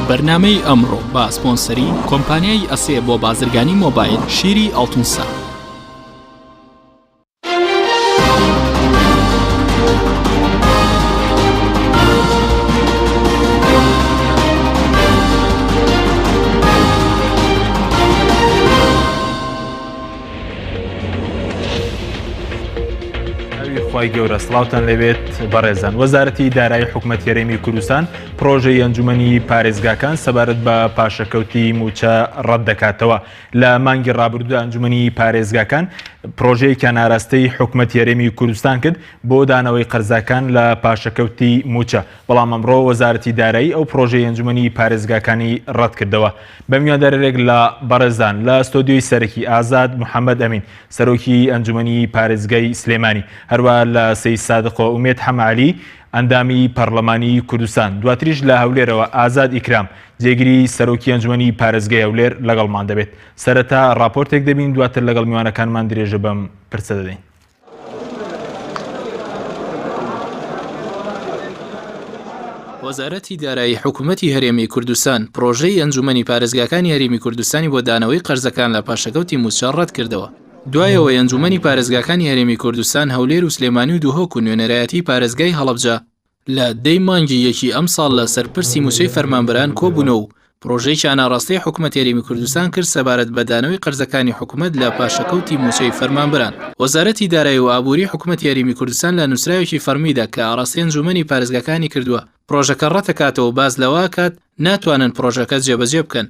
بەرنامەی ئەمڕۆ بە سپۆنسەری کۆمپانیای ئەسێ بۆ بازرگانی مۆبایل شیری ئەڵتونسا. خوای گەورە سڵاوتان لێبێت بەڕێزان وەزارەتی دارایی حکوومەت هەرێمی کوردستان پرۆژەی ئەنجومەنی پارێزگاکان سەبارەت بە پاشەکەوتی موچە ڕەت دەکاتەوە لە مانگی ڕابردوودا ئەنجومەنی پارێزگاکان پرۆژەیەکیان ئاراستەی حکومەتی هەرێمی کوردستان کرد بۆ دانەوەی قەرزاکان لە پاشەکەوتی موچە، بەڵام ئەمڕۆ وەزارەتی دارایی ئەو پرۆژەی ئەنجومەنی پارێزگاکانی ڕەتکردەوە. بە میواندارێک لە بەڕێزان لە ستۆدیۆی سەرەکی ئازاد محەمەد ئەمین سەرۆکی ئەنجومەنی پارێزگای سلێمانی، هەروەها لە سەیدسادقەوە ئومێد حەمەعەلی ئەندامی پەڕلەمانی کوردستان، دواتریش لە هەولێرەوە ئازاد ئیکرام جێگری سەرۆکی ئەنجومەنی پارێزگای هەولێر لەگەڵمان دەبێت. سەرەتا ڕاپۆرتێک دەبین دواتر لەگەڵ میوانەکانمان درێژە بەم پرسە دەدەین. وەزارەتی دارایی حکومەتی هەرێمی کوردستان پڕۆژەی ئەنجومەنی پارێزگاکانی هەرێمی کوردستانی بۆ دانەوەی قەرزەکان لە پاشەکەوتی مووچە ڕەتکردەوە. دوای ئەوەی ئەنجومەنی پارێزگاکانی هەرێمی کوردستان هەولێر و سلێمانی و دهۆک و نوێنەرایەتی پارێزگای هەڵەبجە لە دەی مانگی یەکی ئەمساڵ لە سەر پرسی مووچەی فەرمانبەران کۆبوونەوە و پڕۆژەیەکیان ئاڕاستەی حکومەتی هەرێمی کوردستان کرد سەبارەت بە دانەوەی قەرزەکانی حکومەت لە پاشەکەوتی مووچەی فەرمانبەران. وەزارەتی دارایی و ئابووری حکومەتی هەرێمی کوردستان لە نووسراوێکی فەڕمیدا کە ئاڕاستەی ئەنجوومەنی پارێزگاکانی کردووە، پڕۆژەکە ڕەتدەکاتەوە و باس لەوە ئەکات ناتوانن پڕۆژەکە جێبەجێ بکەن.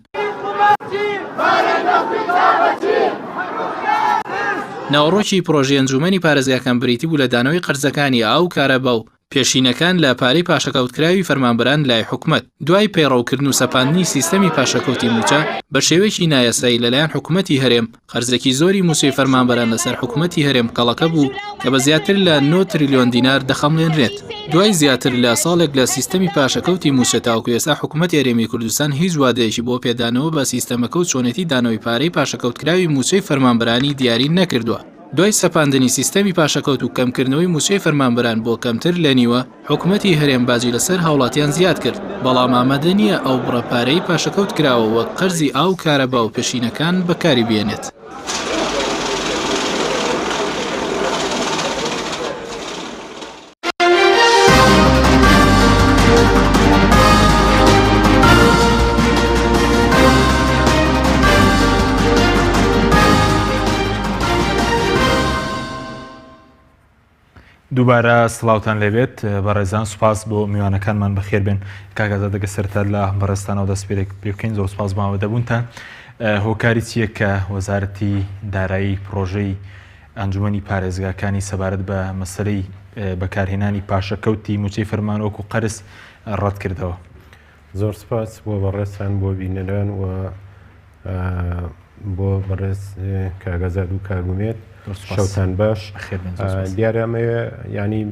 ناوەڕۆکی پڕۆژەی ئەنجوومەنی پارێزگاکان بریتی بوو لە دانەوەی قەرزەکانی ئاو و کارەبا و پێشینەکان لە پارەی پاشەکەوتکراوی فەرمانبەران لای حکومەت، دوای پەیڕەوکردن و سەپاندنی سیستەمی پاشەکەوتی مووچە بە شێوەیەکی نایاسایی لەلایەن حکومەتی هەرێم، قەرزێکی زۆری مووچەی فەرمانبەران لەسەر حکومەتی هەرێم کەڵەکە بوو کە بە زیاتر لە 9 تریلیۆن دینار دەخەمڵێنرێت. دوای زیاتر لە ساڵێک لە سیستەمی پاشەکەوتی مووچە تاوەکو ئێستا حکومەتی هەرێمی کوردستان هیچ وادەیەکی بۆ پێدانەوە بە سیستەمەکە و چۆنێتی دانەوەی پارەی پاشەکەوتکراوی مووچەی فەرمانبەرانی دیاری نەکردووە. دوای سەپاندنی سیستەمی پاشەکەوت و کەمکردنەوەی مووچەی فەرمانبەران بۆ کەمتر لە نیوە، حکومەتی هەرێم باجی لەسەر هاوڵاتیان زیاد کرد، بەڵام ئامادە نییە ئەو بڕە پارەی پاشەکەوت کراوە وەک قەرزی ئاو و کارەبا و پێشینەکان بەکاری بهێنێت. دووبارە سڵاوتان لێبێت بەڕێزان سوپاس بۆ میوانەکانمان بەخێر بێن کاگازادەگە سەرتا لە بەڕێستانەوە دەست پێ بکەین زۆر سپاس بۆ دەبوونتان هۆکاری چییە کە وەزارەتی دارایی پرۆژەی ئەنجومەنی پارێزگاکانی سەبارەت بە مەسەلەی بەکارهێنانی پاشەکەوتی مووچەی فەرمان وەکو قەرز ڕەتکردەوە. زۆر سپاس بۆ بەڕێزتان بۆ بینەران و بۆ بەڕێز کاک ئازاد و کاک ئومێد شەوتان باش دیارە ئەمەوێ ینی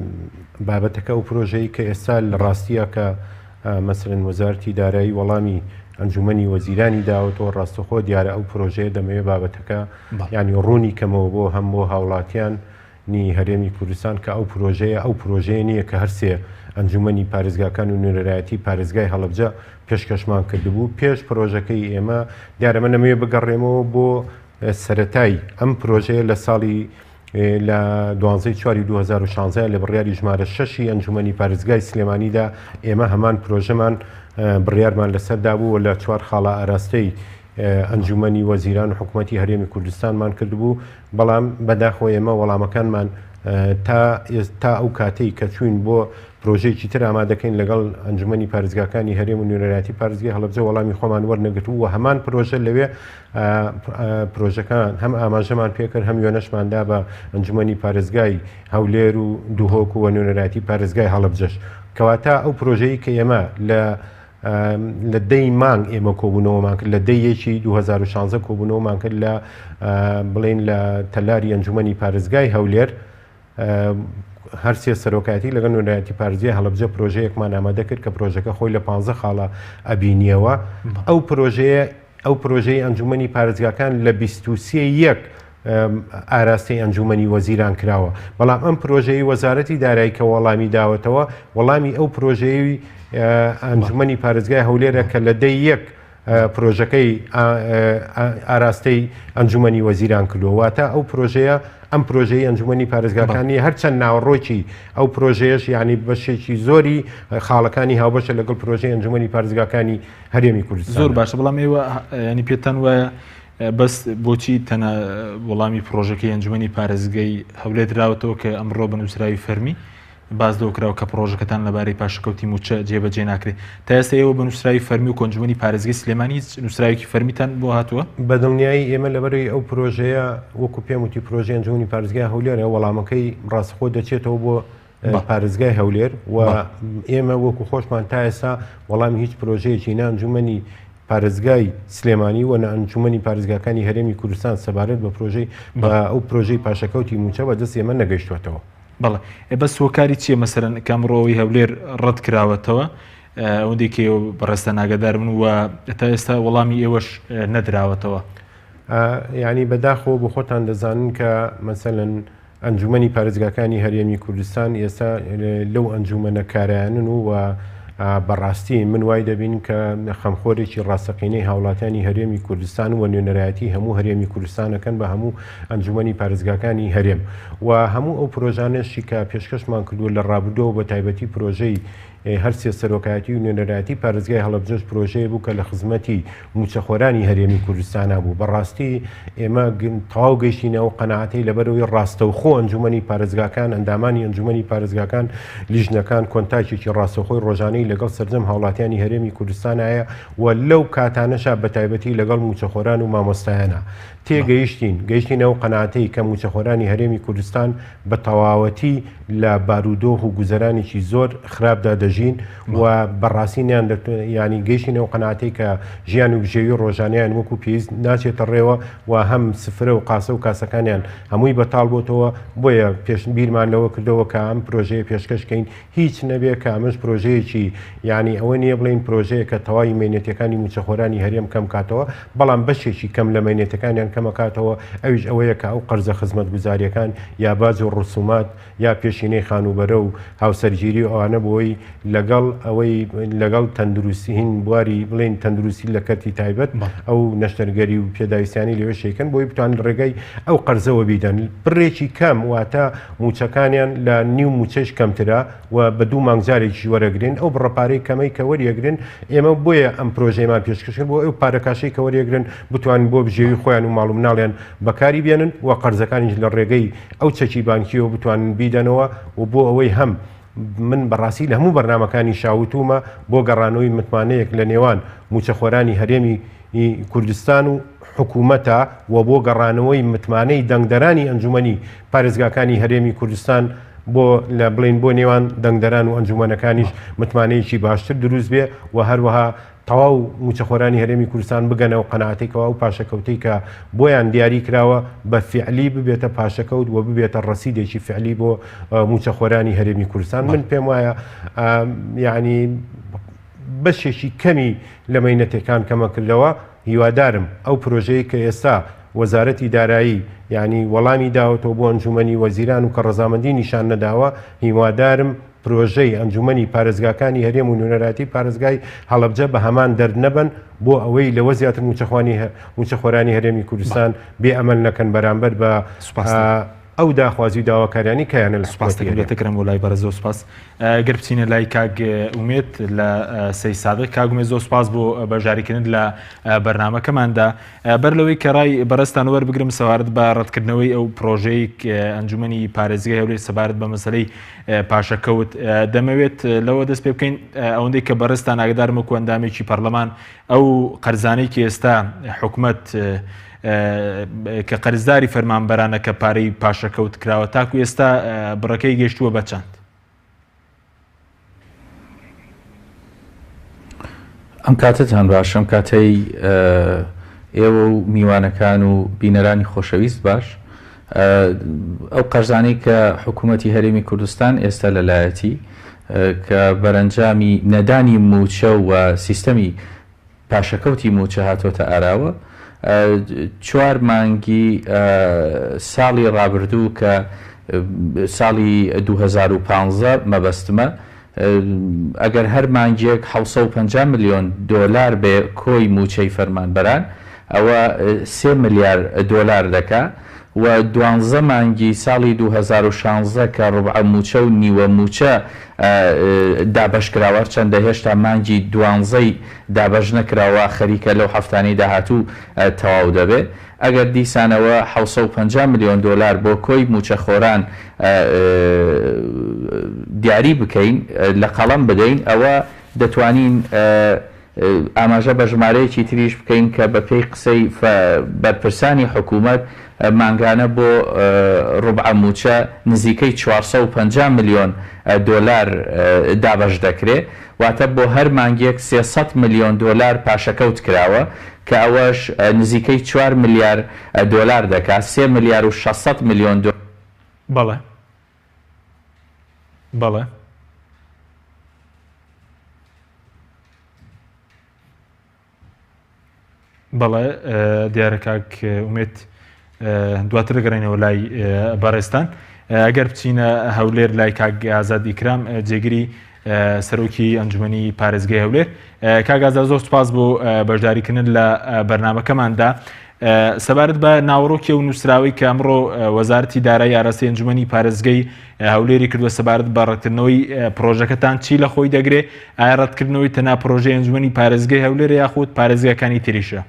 بابەتەکە ئەو پرۆژەی کە ئێستا لە ڕاستیە کە مەسەلەن وەزارەتی دارایی وەڵامی ئەنجومەنی وەزیرانی داوەتەوە ڕاستەخۆ دیارە ئەو پرۆژەیە دەمەوێت بابەتەکە ینی ڕوونی کەمەوە بۆ هەم بۆ هاوڵاتیان نی هەرێمی کوردستان کە ئەو پرۆژەیە ئەو پرۆژەیە نییە کە هەرسێ ئەنجومەنی پارێزگاکان و نوێنەرایەتی پارێزگای هەڵەبجە پێشکەشمان کردبوو پێش پرۆژەکەی ئێمە دیارە من ئەمەوێ بگەڕێمەوە بۆ سەرەتای ئەم پرۆژەیە لە ساڵی لە دوانزەی چواری 2016 لە بڕیاری ژمارە شەشی ئەنجومەنی پارێزگای سلێمانیدا ئێمە هەمان پرۆژەمان بڕیارمان لەسەردا بوو و لە چوار خاڵە ئاراستەی ئەنجومەنی وەزیران و حکوومەتی هەرێمی کوردستانمان کردبوو بەڵام بەداخەوە ئێمە وەڵامەکانمان تا تا ئەو کاتەی کە چوین بۆ پرۆژەیەکی تر ئامادەکەین لەگەڵ ئەنجومەنی پارێزگاکانی هەرێم و نوێنەرایەتی پارێزگای هەڵەبجە وەڵامی خۆمان وەرنەگرتبوو و هەمان پرۆژە لەوێ پرۆژەکان هەم ئاماژەمان پێکرد هەم وێنەشمان دا بە ئەنجومەنی پارێزگای هەولێر و دهۆک و نوێنەرایەتی پارێزگای هەڵەبجەش کەواتە ئەو پرۆژەی کە ئێمە لە لە دەی مانگ ئێمە کۆبوونەوەمان کرد لە دەی یەکی 2016 کۆبوونەوەمان کرد لە بڵین لە تەلاری ئەنجومەنی پارێزگای هەولێر هەرسێ سەرۆکایەتی لەگەڵ نوێنەرایەتی پارێزگای هەڵەبجە پرۆژەیەکمان ئامادە کرد کە پرۆژەکە خۆی لە 15 خاڵە ئەبینیەوە ئەو پرۆژەیە ئەو پرۆژەی ئەنجومەنی پارێزگاکان لە 23 یەک ئاراستەی ئەنجومەنی وەزیران کراوە، بەڵام ئەم پرۆژەی وەزارەتی دارایی کە وەڵامی داوەتەوە وەڵامی ئەو پرۆژەی ئەنجومەنی پارێزگای هەولێرە کە لە دەی یەک پرۆژەکەی ئاراستەی ئەنجومەنی وەزیران کردووە، واتە ئەو پرۆژەیە ئەم پرۆژەی ئەنجومەنی پارێزگاکانی هەرچەند ناوەڕۆکی ئەو پرۆژەیەش یعنی بەشێکی زۆری خاڵەکانی هاوبەشە لەگەڵ پرۆژەی ئەنجومەنی پارێزگاکانی هەرێمی کوردستان. زۆر باشە، بەڵام ئێوە ینی پێتان وایە بەس بۆچی تەنها وەڵامی پرۆژەکەی ئەنجومەنی پارێزگەی هەولێر دراوەتەوە کە ئەمڕۆ بە نووسراوی فەرمی باس لەوە کراوە کە پڕۆژەکەتان لەبارەی پاشەکەوتی مووچە جێبەجێ ناکرێت. تا ئێستا ئێوە بە نووسراوی فەرمی و کۆنجومەنی پارێزگەی سلێمانی هیچ نووسراوێکی فەرمیتان بۆ هاتووە؟ بە دڵنیایی ئێمە لەبەرەی ئەو پرۆژەیە وەکو پێم وتی پرۆژەی ئەنجومەنی پارێزگای هەولێرە وەڵامەکەی ڕاستەخۆ دەچێتەوە بۆ پارێزگای هەولێر و ئێمە وەکو خۆشمان تا ئێستا وەڵامی هیچ پرۆژەیەکی نە ئەنجومەنی پارێزگای سلێمانی و نە ئەنجومەنی پارێزگاکانی هەرێمی کوردستان سەبارەت بە پرۆژەی ئەو پرۆژەی پاشەکەوتی مووچە بە دەست ئێمە نەگەیشتووەتەوە. بەڵێ ئێ بەس هۆکاری چیە مەسەلەن کە ئەمڕۆ ئەوەی هەولێر ڕەت کراوەتەوە ئەوەندەی کە ئێوە بەڕێزتان ئاگادار بن و تا ئێستا وەڵامی ئێوەش نەدراوەتەوە. یانی بەداخەوە بۆ خۆتان دەزانن کە مەسەلەن ئەنجومەنی پارێزگاکانی هەرێمی کوردستان ئێستا لەو ئەنجومەنە کارایانن و بەڕاستی من وای دەبین کە خەمخۆرێکی ڕاستەقینەی هاوڵاتیانی هەرێمی کوردستان و نوێنەرایەتی هەموو هەرێمی کوردستانەکەن بە هەموو ئەنجومەنی پارێزگاکانی هەرێم و هەموو ئەو پرۆژانەشی کە پێشکەشمان کردووە لە ڕابردووە بە تایبەتی پرۆژەی هەرسێ سەرۆکایەتی و نوێنەرایەتی پارێزگای هەڵەبجەش پرۆژەیە بوو کە لە خزمەتی مووچەخۆرانی هەرێمی کوردستانا بوو. بەڕاستی ئێمە تەواو گەیشتینە ئەو قەناعەتەی لەبەرئەوەی ڕاستەوخۆ ئەنجومەنی پارێزگاکان، ئەندامانی ئەنجومەنی پارێزگاکان، لیژنەکان کۆنتاکێکی ڕاستەوخۆی ڕۆژانەی لەگەڵ سەرجەم هاوڵاتیانی هەرێمی کوردستان هەیە و لەو کاتانەشا بەتایبەتی لەگەڵ مووچەخۆران و مامۆستایانا تێگەیشتین، گەیشتینە ئەو قەناعەتەی کە مووچەخۆرانی هەرێمی کوردستان بە تەواوەتی لە بارودۆخ و گوزەرانێکی زۆر خراپدا دەژین و بەڕاستی نیان ینی گەیشتین ئەو قەناعەتەی کە ژیان و بژێوی ڕۆژانەیان وەکو پێویست ناچێتە ڕێوە و هەم سفرە و قاسە و کاسەکانیان هەمووی بەتاڵ بۆتەوە بۆیە پێش بیرمان لەوە کردەوە کە ئەم پرۆژەیە پێشکەش کەین هیچ نەبێ کە ئەمەش پرۆژەیەکی یانی ئەوە نییە بڵێین پرۆژەیە کە تەواوی مەینەتیەکانی مووچەخۆرانی هەرێم کەم کاتەوە، بەڵام بەشێکی کەم لە مەینەتەکانیان کەمەکاتەوە ئەویش ئەوەیە کە ئەو قەرزە خزمەتگوزاریەکان یا باج و ڕسومات یا پێشینەی خانووبەرە و هاوسەرگیری و ئەوانە بۆی لەگەڵ ئەوەی لەگەڵ تەندروستی هین بواری بڵێین تەندروستی لە کەرتی تایبەت ئەو نەشتەرگەری و پێداویستیانی لەوێ شەیکەن بۆی بتوانن ڕێگای ئەو قەرزەوە بیدەن بڕێکی کەم واتە مووچەکانیان لە نیو مووچەیش کەمترە و بە دوو مانگ جارێکیش وەرەگرن، ئەو بڕە پارەی کەمەی کە وەریەگرن، ئێمە بۆیە ئەم پرۆژەیەمان پێشکەش کرد بۆ ئەو پارە کاشەی کە وەریەگرن بتوانن بۆ بژێوی خۆیان و ماڵ و مناڵیان بەکاری بێنن و قەرزەکانیش لە ڕێگەی ئەو چەکی بانکیەوە بتوانن بیدەنەوە و بۆ ئەوەی هەم من بەڕاستی لە هەموو بەرنامەکانیشا وتوومە بۆ گەڕانەوەی متمانەیەک لە نێوان مووچەخۆرانی هەرێمی کوردستان و حکوومەتە و بۆ گەڕانەوەی متمانەی دەنگدەرانی ئەنجوومەنی پارێزگاکانی هەرێمی کوردستان بۆ لە بڵێین بۆ نێوان دەنگدەران و ئەنجوومەنەکانیش متمانەیەکی باشتر دروست بێ و هەروەها تەواو مووچەخۆرانی هەرێمی کوردستان بگەنە ئەو قەناعەتەی کەوا ئەو پاشەکەوتەی کە بۆیان دیاری کراوە بە فیعلی ببێتە پاشەکەوت و ببێتە ڕەسیدێکی فیعلی بۆ مووچەخۆرانی هەرێمی کوردستان من پێم وایە یعنی بەشێکی کەمی لە مەینەتەکان کەمەکردەوە، هیوادارم ئەو پرۆژەیەی کە ئێستا وەزارەتی دارایی یانی وەڵامی داوەتەوە بۆ ئەنجومەنی وەزیران و کە ڕەزامەندی نیشان نەداوە، هیوادارم پرۆژەی ئەنجومەنی پارێزگاکانی هەرێم و نوێنەرایەتی پارێزگای هەڵەبجە بە هەمان دەرد نەبەن بۆ ئەوەی لەوە زیاتر مووچەخۆرانی هەرێمی کوردستان بێ ئەمەل نەکەن بەرامبەر بە ئەو داخوازی و داواکاریانەی کە هەیانە لە سوپاس حکومەتی دەکەم هەرێم. لێتەکەرم بۆ لای بەڕێز زۆر سوپاس. گەر بچینە لای کاک ئومێد لە سەی سادق کاک ئومێد زۆر سوپاس بۆ بەشداریکردنت لە بەرنامەکەماندا بەر لەوەی کە ڕای بەڕێزتان وەربگرم سەبارەت بە ڕەتکردنەوەی ئەو پرۆژەی ئەنجومەنی پارێزگای هەولێر سەبارەت بە مەسەلەی پاشەکەوت دەمەوێت لەوە دەست پێ بکەین ئەوەندەی کە بەڕێزتان ئاگدارم وەکو ئەندامێکی پەرلەمان ئەو قەرزانەی کە ئێستا حکومەت کە قەرزداری فەرمانبەرانە کە پارەی پاشەکەوت کراوە تاکو ئێستا بڕەکەی گەشتووە بە چەند؟ ئەم کاتەتان باش ئەم کاتەی ئێوە و میوانەکان و بینەرانی خۆشەویست باش ئەو قەرزانەی کە حکوومەتی هەرێمی کوردستان ئێستا لەلایەتی کە بەرەنجامی نەدانی مووچە و سیستەمی پاشەکەوتی مووچە هاتۆتە ئاراوە. چوار مانگی ساڵی ڕابردوو کە ساڵی 2015 مەبەستمە، ئەگەر هەر مانگێک 750 ملیۆن دۆلار بێ کۆی مووچەی فەرمانبەران، ئەوە سێ ملیار دۆلار دەکا و دوانزە مانگی ساڵی 2016 کە ڕوبعە مووچە و نیوە مووچە دابەش کراوە، هەرچەندە هێشتا مانگی دوانزەی دابەش نەکراوە، خەریکە لەو هەفتانەی داهاتوو تەواو دەبێ. ئەگەر دیسانەوە 750 ملیۆن دۆلار بۆ کۆی مووچەخۆران دیاری بکەین، لە قەڵەم بدەین، ئەوە دەتوانین ئاماژە بە ژمارەیەکی تریش بکەین کە بە پێی قسەی بەرپرسانی حکوومەت مانگانە بۆ ڕوبعە مووچە نزیکەی 450 ملیۆن دۆلار دابەش دەکرێ، واتە بۆ هەر مانگێک 300 ملیۆن دۆلار پاشەکەوت کراوە کە ئەوەش نزیکەی چوار ملیار دۆلار دەکا، سێ ملیار و 600 ملیۆن دۆ. بەڵێ بەڵێ. بەڵێ دیارە کاک ئومێد دواتر دەگەڕێنەوە لای بەڕێزتان ئەگەر بچینە هەولێر لای کاک ئازاد ئیکرام جێگری سەرۆکی ئەنجومەنی پارێزگای هەولێر کاک ئازاد زۆر سوپاس بۆ بەشداریکردن لە بەرنمەکەماندا سەبارەت بە ناوەڕۆکی ئەو نووسراوەی کە ئەمڕۆ وەزارەتی دارایی ئاراستەی ئەنجومەنی پارێزگەی هەولێری کردووە سەبارەت بە ڕەتکردنەوەی پرۆژەکەتان چی لە خۆی دەگرێ؟ ئایا ڕەتکردنەوەی تەنها پرۆژەی ئەنجومەنی پارێزگەی هەولێرە یاخود پارێزگاکانی تریشە؟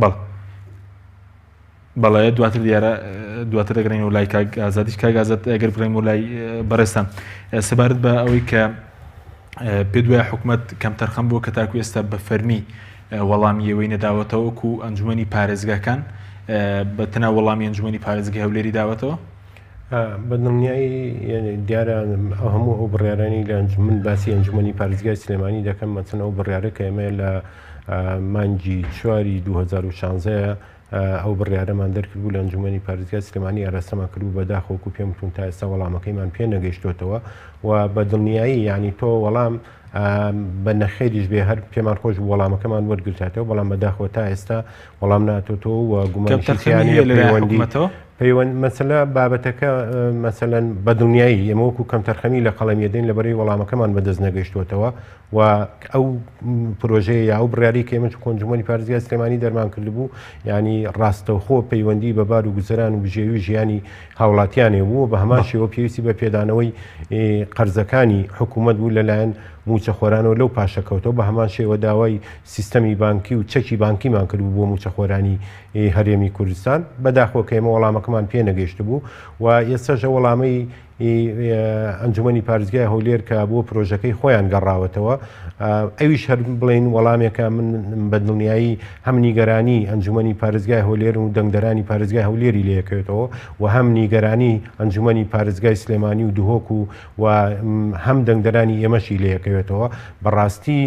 بەڵێ بەڵێ دواتر دیارە دواتر دەگەڕێینەوە لای کاک ئازادیش کاک ئازاد ئەگەر بگەڕێمەوە لای بەڕێزتان سەبارەت بە ئەوەی کە پێت وایە حکومەت کەمتەرخەم بووە کە تاکو ئێستا بە فەرمی وەڵامی ئێوەی نەداوەتەوە وەکو ئەنجومەنی پارێزگاکان بە تەنها وەڵامی ئەنجومەنی پارێزگای هەولێری داوەتەوە؟ بە دڵنیایی دیارە ئەو هەموو ئەو بڕیارانی لە من باسی ئەنجومەنی پارێزگای سلێمانی دەکەم مەچەن ئەو بڕیارە کە ئێمە لە مانگی چواری 2016 ئەو بڕیارەمان دەرکردبوو لە ئەنجومەنی پارێزگای سلێمانی ئاراستەمان کردبوو بەداخەوە وەکو پێم وتون تا ئێستا وەڵامەکەیمان پێ نەگەیشتۆتەوە و بە دڵنیایی یعنی تۆ وەڵام بە نەخێریش بێ هەر پێمان خۆش بوو وەڵامەکەمان وەرگرتاتەوە بەڵام بەداخەوە تا ئێستا وەڵام ناتۆتەوە و گومانیشیانی پەیوەندی پەیوەند مەسەلە بابەتەکە مەسەلەن بە دڵنیایی ئێمە وەکو کەمتەرخەمی لە قەڵەمیەدەین لەبەرەی وەڵامەکەمان بەدەست نەگەیشتوەتەوە و ئەو پرۆژەیە یا ئەو بڕیاری کە ئێمە چکۆ ئەنجومەنی پارێزگای سلێمانی دەرمان کردبوو یعنی ڕاستەوخۆ پەیوەندی بە بار و گوزەران و بژێوی ژیانی هاوڵاتیانێ بوو بە هەمان شێوە پێویستی بە پێدانەوەی قەرزەکانی حکوومەت بوو لەلایەن موچەخۆرانەوە لەو پاشەکەوتەوە بە هەمان شێوە داوای سیستەمی بانکی و چەکی بانکیمان کردبوو بۆ موچەخۆرانی هەرێمی کوردستان بەداخەوە کە ئێمە وەڵامەکەمان پێ نەگەیشتبوو و ئێستاش وەڵامەی ئەنجومەنی پارێزگای هەولێر کە بۆ پرۆژەکەی خۆیان گەڕاوەتەوە ئەویش هەر بڵێن وەڵامێکە من بە دڵنیایی هەم نیگەرانی ئەنجومەنی پارێزگای هەولێر و دەنگدەرانی پارێزگای هەولێری لەکەوێتەوە و هەم نیگەرانی ئەنجومەنی پارێزگای سلێمانی و دهۆک و و هەم دەنگدەرانی ئێمەشی لەکەوێتەوە بەڕاستی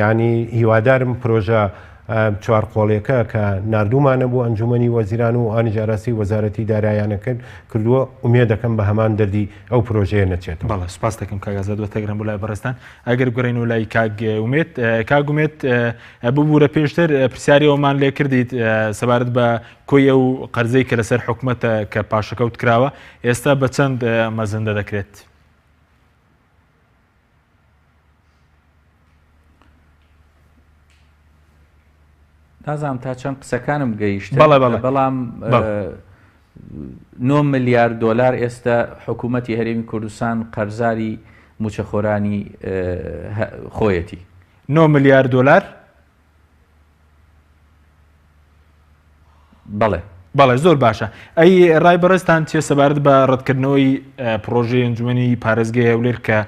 یانی هیوادارم پرۆژە چوارقۆڵیەکە کە ناردوومانە بۆ ئەنجومەنی وەزیران و ئەوانیش ئاراستەی وەزارەتی دارایانە کرد کردووە ئومێدەکەم بە هەمان دەردی ئەو پرۆژەیە نەچێتەوە. بەڵێ سوپاس دەکەم کاک ئازاد وەتەگرم بۆ لای بەڕێزتان ئەگەر بگەڕێینەوە لای کاک ئومێد کاک ئومێد ببوورە پێشتر پرسیاری ئەومان لێ کردیت سەبارەت بە کۆی ئەو قەرزەی کە لەسەر حکومەتە کە پاشەکەوت کراوە ئێستا بە چەند مەزندە دەکرێت؟ نازانم تا چەند قسەکانم گەیشتن بەڵام 9 ملیار دۆلار ئێستا حکوومەتی هەرێمی کوردستان قەرزاری موچەخۆرانی خۆیەتی. 9 ملیار دۆلار بەڵێ. بەڵێ زۆر باشە ئەی ڕای بەڕێزتان چیە سەبارەت بە ڕەتکردنەوەی پڕۆژەی ئەنجومەنی پارێزگەی هەولێر کە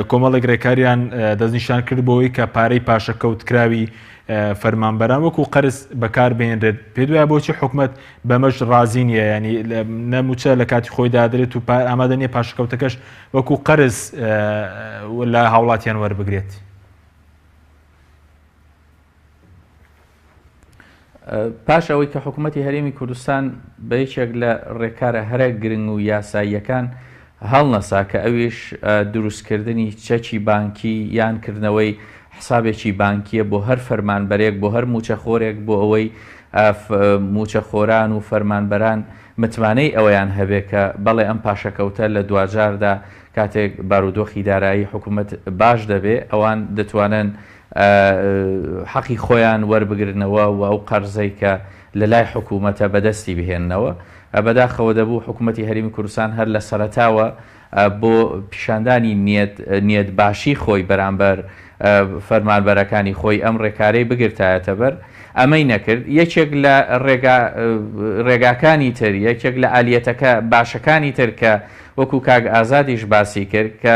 کۆمەڵێک ڕێکاریان دەستنیشان کرد بۆ ئەوەی کە پارەی پاشەکەوتکراوی فەرمانبەران وەکو قەرز بەکار بهێنرێت پێت وایە بۆچی حکومەت بەمەش ڕازی نییە ینی نە مووچە لە کاتی خۆی دادرێت و ئامادە نییە پاشەکەوتەکەش وەکو قەرز لە هاوڵاتیان وەربگرێت؟ پاش ئەوەی کە حکوومەتی هەرێمی کوردستان بە یەکێک لە ڕێکارە هەرە گرنگ و یاساییەکان هەڵنەسا کە ئەویش دروستکردنی چەکی بانکی یان کردنەوەی حسابێکی بانکییە بۆ هەر فەرمانبەرێک، بۆ هەر مووچەخۆرێک، بۆ ئەوەی مووچەخۆران و فەرمانبەران متمانەی ئەوەیان هەبێ کە بەڵێ ئەم پاشەکەوتە لە دواجاردا کاتێک بارودۆخی دارایی حکومەت باش دەبێ ئەوان دەتوانن حەقی خۆیان وەربگرنەوە و ئەو قەرزەی کە لە لای حکومەتە بەدەستی بهێننەوە. بەداخەوە دەبوو حکومەتی هەرێمی کوردستان هەر لە سەرەتاوە بۆ پیشاندانی نیەت نیەت باشی خۆی بەرامبەر فەرمانبەرەکانی خۆی ئەم ڕێکارەی بگرتایەتە بەر، ئەمەی نەکرد. یەکێک لە ڕێگا ڕێگاکانی تر، یەکێک لە ئالیەتەکە باشەکانی تر کە وەکو کاک ئازادیش باسی کرد کە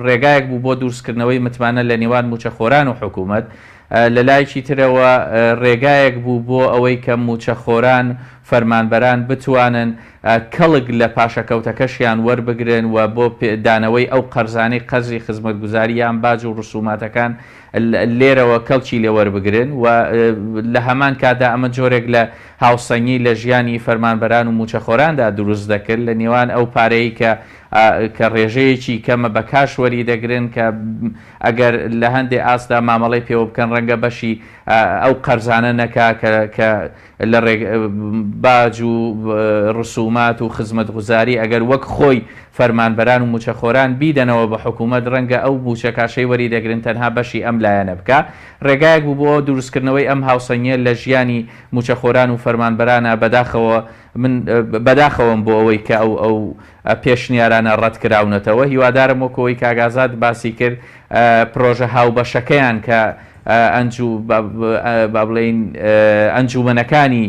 ڕێگایەک بوو بۆ دروستکردنەوەی متمانە لە نێوان مووچەخۆران و حکوومەت، لە لایەکی ترەوە ڕێگایەک بوو بۆ ئەوەی کە مووچەخۆران، فەرمانبەران بتوانن کەڵک لە پاشەکەوتەکەشیان وەربگرن و بۆ دانەوەی ئەو قەرزانەی قەرزی خزمەتگوزاری یان باج و ڕسوماتەکان لێرەوە کەڵکی لێ وەربگرن و لە هەمان کاتدا ئەمە جۆرێک لە هاوسەنگی لە ژیانی فەرمانبەران و مووچەخۆراندا دروست دەکرد لە نێوان ئەو پارەی کە کە ڕێژەیەکی کەمە بە کاش وەری دەگرن کە ئەگەر لە هەندێ ئاستدا مامەڵەی پێوە بکەن ڕەنگە بەشی ئەو قەرزانە نەکا کە کە لە ڕێگ باج و ڕسومات و خزمەتگوزاری ئەگەر وەک خۆی فەرمانبەران و موچەخۆران بیدەنەوە بە حکومەت ڕەنگە ئەو موچە کاشەی وەری دەگرن تەنها بەشی ئەم لایەنە بکا ڕێگایەک بوو بۆ دروستکردنەوەی ئەم هاوسەنگیە لە ژیانی موچەخۆران و فەرمانبەرانا بەداخەوە من بەداخەوەم بۆ ئەوەی کە ئەو ئەو پێشنیارانە ڕەتکراونەتەوە هیوادارم وەکو ئەوەی کاک ئازاد باسی کرد پرۆژە هاوبەشەکەیان کە ئەنجو با بڵێین ئەنجومەنەکانی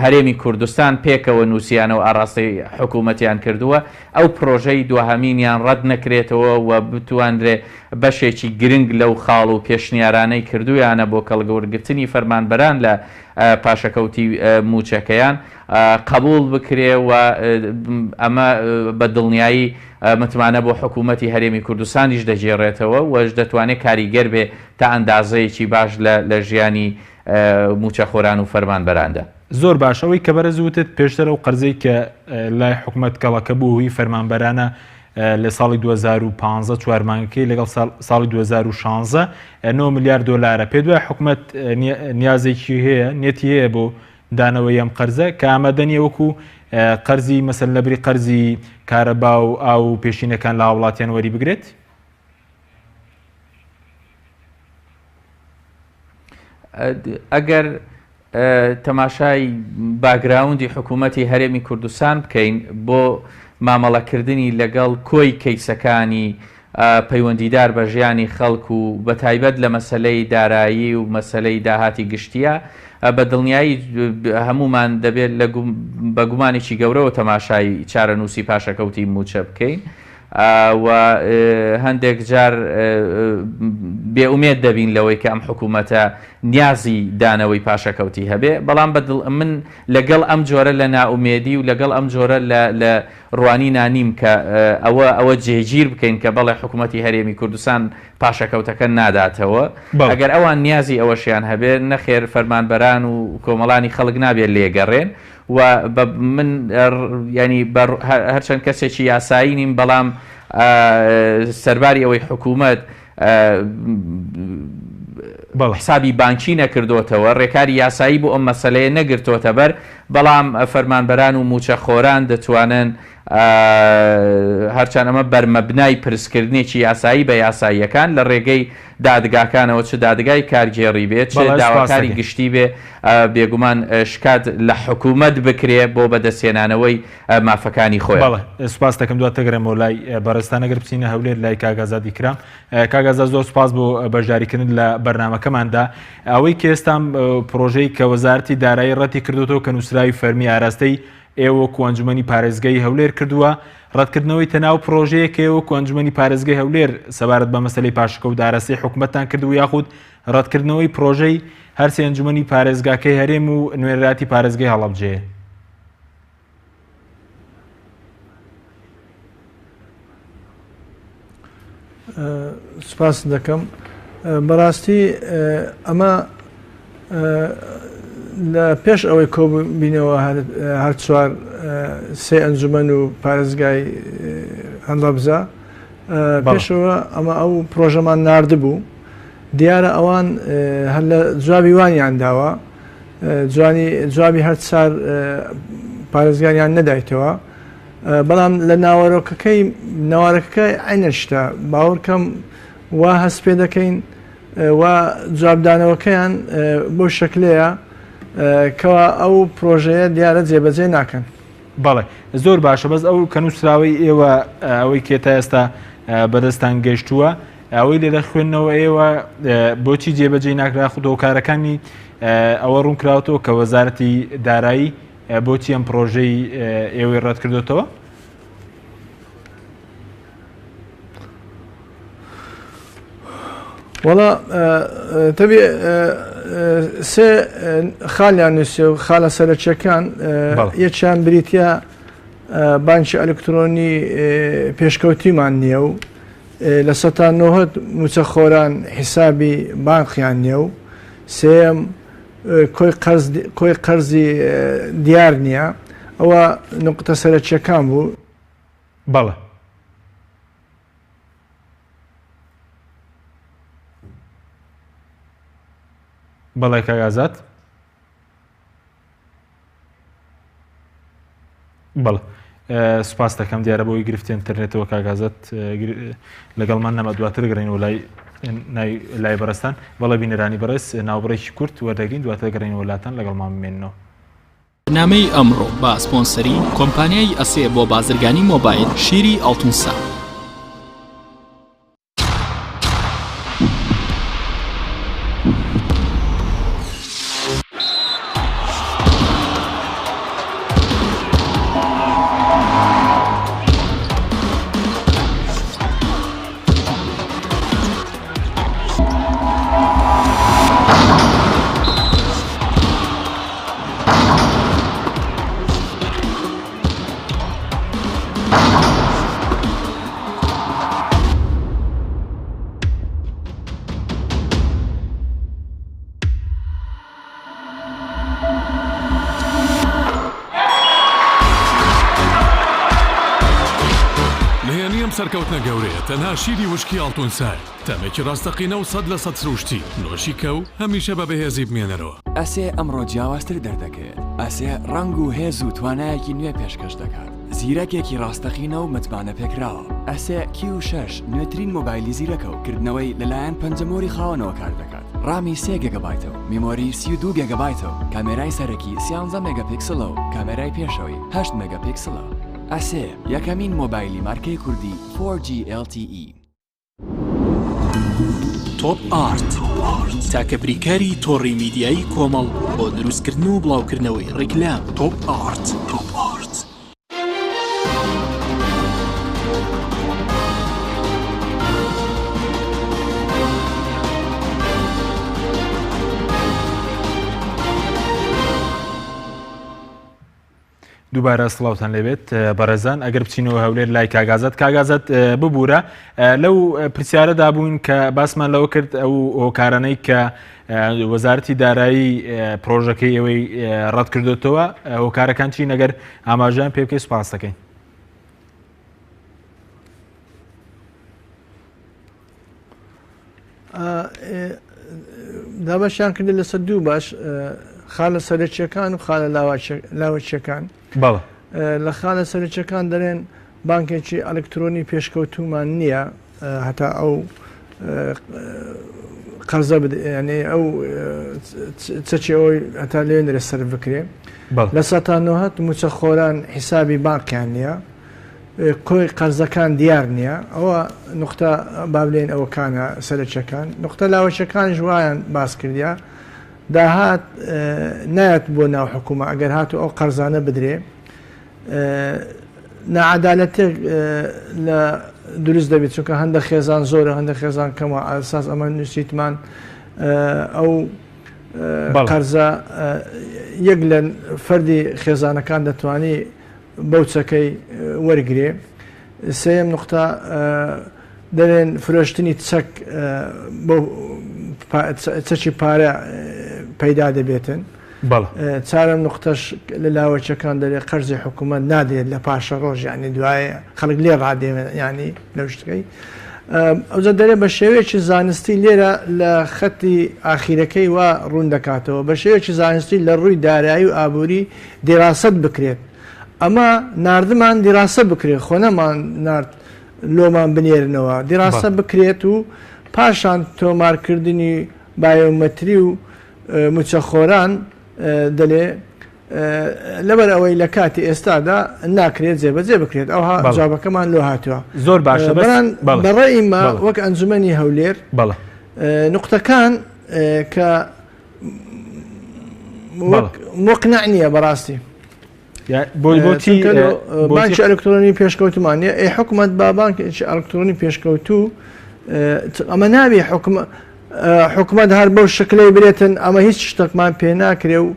هەرێمی کوردستان پێکەوە نووسیانە و ئاڕاستەی حکوومەتیان کردووە، ئەو پرۆژەی دواهەمینیان ڕەت نەکرێتەوە و بتوانرێ بەشێکی گرنگ لەو خاڵ و پێشنیارانەی کردوویانە بۆ کەڵکوەرگرتنی فەرمانبەران لە پاشەکەوتی مووچەکەیان قەبووڵ بکرێ و ئەمە بە دڵنیایی متمانە بۆ حکوومەتی هەرێمی کوردستانیش دەگێڕێتەوە و دەتوانێ کاریگەر بێ تا ئەندازەیەکی باش لە لە ژیانی مووچەخۆران و فەرمانبەراندا. زۆر باش ئەوەی کە بەرێز وتت پێشتر ئەو قەرزەی کە لای حکومەت کەڵەکە بوو هی فەرمانبەرانە لە ساڵی 2015 چوار مانگەکەی لەگەڵ ساڵی 2016 9 ملیار دۆلارە پێ دوای حکومەت نیازێکی هەیە نێتی هەیە بۆ دانەوەی ئەم قەرزە کە ئامادە نییە وەکو قەرزی مەسەلەن لەبری قەرزی کارەبا و ئاو و پێشینەکان لە هاوڵاتیان وەری بگرێت؟ ئەگەر تەماشای باگراوندی حکوومەتی هەرێمی کوردستان بکەین بۆ مامەڵەکردنی لەگەڵ کۆی کەیسەکانی پەیوەندیدار بە ژیانی خەڵک و بەتایبەت لە مەسەلەی دارایی و مەسەلەی داهاتی گشتییە، بە دڵنیایی هەموومان دەبێت لە بە گومانێکی گەورەوە تەماشای چارەنووسی پاشەکەوتی مووچە بکەین و هەندێک جار بێئومێد دەبین لەوەی کە ئەم حکوومەتە نیازی دانەوەی پاشەکەوتی هەبێ، بەڵام بە دڵ من لەگەڵ ئەم جۆرە لە نائومێدی و لەگەڵ ئەم جۆرە لە لە ڕوانینا نیم کە ئەوە ئەوە جێگیر بکەین کە بەڵێ حکومەتی هەرێمی کوردستان پاشەکەوتەکە ناداتەوە. ئەگەر ئەوان نیازی ئەوەشیان هەبێ نەخێر فەرمانبەران و کۆمەڵانی خەڵک نابێ لێگەڕێن و بە من یانی بە هەرچەند کەسێکی یاسایی نیم بەڵام سەرباری ئەوەی حکومەت حسابی بانکی نەکردۆتەوە، رێکاری یاسایی بۆ ئەم مەسەلەیە نەگرتۆتە بەر، بەڵام فەرمانبەران و مووچەخۆران دەتوانن هەرچەند ئەمە بەرمەبنای پرسکردنێکی یاسایی بە یاساییەکان لە رێگەی دادگاکانەوە چ دادگای کارگێڕی بێ چ داواکاری گشتی بێ بێگومان شکات لە حکوومەت بکرێ بۆ بەدەستهێنانەوەی مافەکانی خۆیان. بەڵێ سوپاست دەکەم دواتر دەگەرێمەوە لای بەڕێزتان ئەگەر بچینە هەولێر لای کاک ئازاد ئیکرام کاک ئازاد زۆر سوپاس بۆ بەشداریکردن لە بەرنامەکەماندا ئەوەی کە ئێستا پرۆژەی کە وەزارەتی دارایی ڕەتی کردوتەوە کە نووسراوی فەرمی ئاراستەی ئێوە وەکو ئەنجومەنی پارێزگای هەولێر کردووە ڕەتکردنەوەی تەناو پرۆژەیە کە ئێوە وەکو ئەنجومەنی پارێزگای هەولێر سەبارەت بە مەسەلەی پاشەکەوت ئاراستەی حکومەتتان کردووە یاخود ڕەتکردنەوەی پرۆژەی هەرسێ ئەنجومەنی پارێزگاکەی هەرێم و نوێنەراتی پارێزگای هەڵەبجەیە. سپاست دەکەم بەڕاستی ئەمە لە پێش ئەوەی کۆبینەوە هەر چوار سێ ئەنجومەن و پارێزگای هەڵەبزە پێشەوە ئەمە ئەو پرۆژەمان نردبوو. دیارە ئەوان هەر لە جوابی وانیان داوە جوانی جوابی هەر چار پارێزگاریان نەدایتەوە بەڵام لە ناوەرۆکەکەی نەوارەکەکە عینە شتە باوەڕکەم وا هەست پێ دەکەین و جوابدانەوەکەیان بۆ شکلەیە کەوا ئەو پرۆژەیە دیارە جێبەجێ ناکەن. بەڵێ زۆر باشە بەس ئەو کە نووسراوەی ئێوە ئەوەی کێ تا ئێستا بەدەستان گەشتووە ئەوەی لێرە خوێندنەوە ئێوە بۆچی جێبەجێ ناکرا خود هۆکارەکانی ئەوە ڕوون کراوەتەوە کە وەزارەتی دارایی بۆچی ئەم پرۆژەی ئێوەی ڕەت کردوتەوە؟ وەڵا تەبی سێ خالیان نووسێ و خالە سەرەکیەکان یەکیان بریتە بانکی ئەلکترۆنی پێشکەوتیمان نییە و لە سەتا نۆهەت موچەخۆران حیسابی بانقیان نییە و سێم کۆی قەرز کۆی قەرزی دیار نییە ئەوە نقطە سەرەکیەکان بوو. بەڵێ. بەڵێ کاک ئازاد. بەڵێ سوپاس دەکەم دیارە بۆی گرفتی ئینتەرنێتەوە کاک ئازاد لەگەڵمان نەما دواتر گەڕێنەوە لای لای بەڕێزتان بەڵێ بینەرانی بەڕێز ناوبڕێکی کورت وەردەگرین دواتر گەڕێنەوە لاتان لەگەڵمان بمێننەوە. بەرنامەی ئەمڕۆ بە سپۆنسەری کۆمپانیای ئەسێ بۆ بازرگانی مۆبایل شیری ئاڵتونسا. نهێنی ئەم سەرکەوتنە گەورەیە تەنها شیری وشکی ئاڵتون سایە، تامێکی ڕاستەقینە و 100% سروشتی، نۆشی کە و هەمیشە بە بەهێزی بمێنەرەوە. ئەسێ ئەمڕۆ جیاوازتر دەردەکەوێت. ئەسێ ڕەنگ و هێز و توانایەکی نوێ پێشکەش دەکات. زیرەکێکی ڕاستەقینە و متمانەپێکراوە. ئەسێ کیو شەش نوێترین مۆبایلی زیرەکە و کردنەوەی لەلایەن پەنجەمۆری خاوەنەوە کار دەکات. ڕامی سێ گێگابایتە و میمۆری 32 گێگابایتە و کامێرای سەرەکی 13 مێگاپیکسڵە و کامێرای پێشەوەی 8 مێگاپیکسڵە. ئەسێ یەکەمین مۆبایلی مارکەی کوردی 4G LTE. تۆپ ئارت تاکە بریکاری تۆڕی میدیایی کۆمەڵ بۆ دروستکردن و بڵاوکردنەوەی ڕیکلام تۆپ ئارت. دووبارە سڵاوتان لێبێت بەڕێزان ئەگەر بچینەوە هەولێر لای کاگازت کاگازت ببوورە لەو پرسیارەدا بووین کە باسمان لەوە کرد ئەو هۆکارانەی کە وەزارەتی دارایی پرۆژەکەی ئێوەی ڕەت کردوتەوە هۆکارەکان چین ئەگەر ئاماژەیان پێ بکەی سوپاس دەکەین. دابەشیان کردن لەسەر دوو باش خالە سەرەکیەکان و خالە لاوەچیەکان لە خالە سەرەکیەکان دەرێن بانکێکی ئەلکترۆنی پێشکەوتومان نییە هەتا ئەو قەرزە ینی ئەو چەکی ئەوەی هەتا لێ نرێ سەر بکرێ لە سەتانەوەت موچە خۆران حیسابی بانکیان نییە کۆی قەرزەکان دیار نییە ئەوە نوقتە با بلێین ئەوەکانە سەرەکیەکان نوقتە لاوەکیەکانیش وایان باس کردە داهات نایەت بۆ ناو حکوومە ئەگەر هاتو ئەو قەرزانە بدرێ نەعادالەتێک لە دروست دەبێت چونکە هەندە خێزان زۆرە هەندە خێزان کەمە ئاساس ئەمە نووسیتمان ئەو قەرزە یەک لە فەردی خێزانەکان دەتوانی بەو چەکەی وەرگرێ. سێیەم نوقتە دەلێن فرۆشتنی چەک بۆ چەکی پارە پەیدا دەبێتن. چارەم نوقتەش لە لاوەکیەکان دەرێ قەرزی حکوومەت نادرێت لە پاشە ڕۆژ یعنی دوایە خەڵک لێ ڕادێ ینی لەو شتەکەی ئەوجا دەرێ بە شێوەیەکی زانستی لێرە لە خەتی ئاخیرەکەی وا ڕوون دەکاتەوە بە شێوەیەکی زانستی لە ڕووی دارایی و ئابووری دیراسەت بکرێت ئەمە ناردمان دیراسە بکرێت خۆ نەمان نارد لۆمان بنێرنەوە دیراسە بکرێت و پاشان تۆمارکردنی بایۆمەتری و موچەخۆران دەلێ لەبەر ئەوەی لە کاتی ئێستادا ناکرێت جێبەجێ بکرێت ئەوها جوابەکەمان لۆ هاتووە. زۆر باشە بەس بەڵام بە ڕەئی مە وەک ئەنجومەنی هەولێر نوقتەکان کە وەک مقنع نییە بەڕاستی. بانکی ئەلکترۆنی پێشکەوتمان نیە ئەی حکومت با بانکی ئەلکترۆنی پێشکەوتوو ئەمە نابی حکومە حکومت هەر بەو شکلەی برێتن ئەمە هیچ شتێکمان پێ ناکرێ و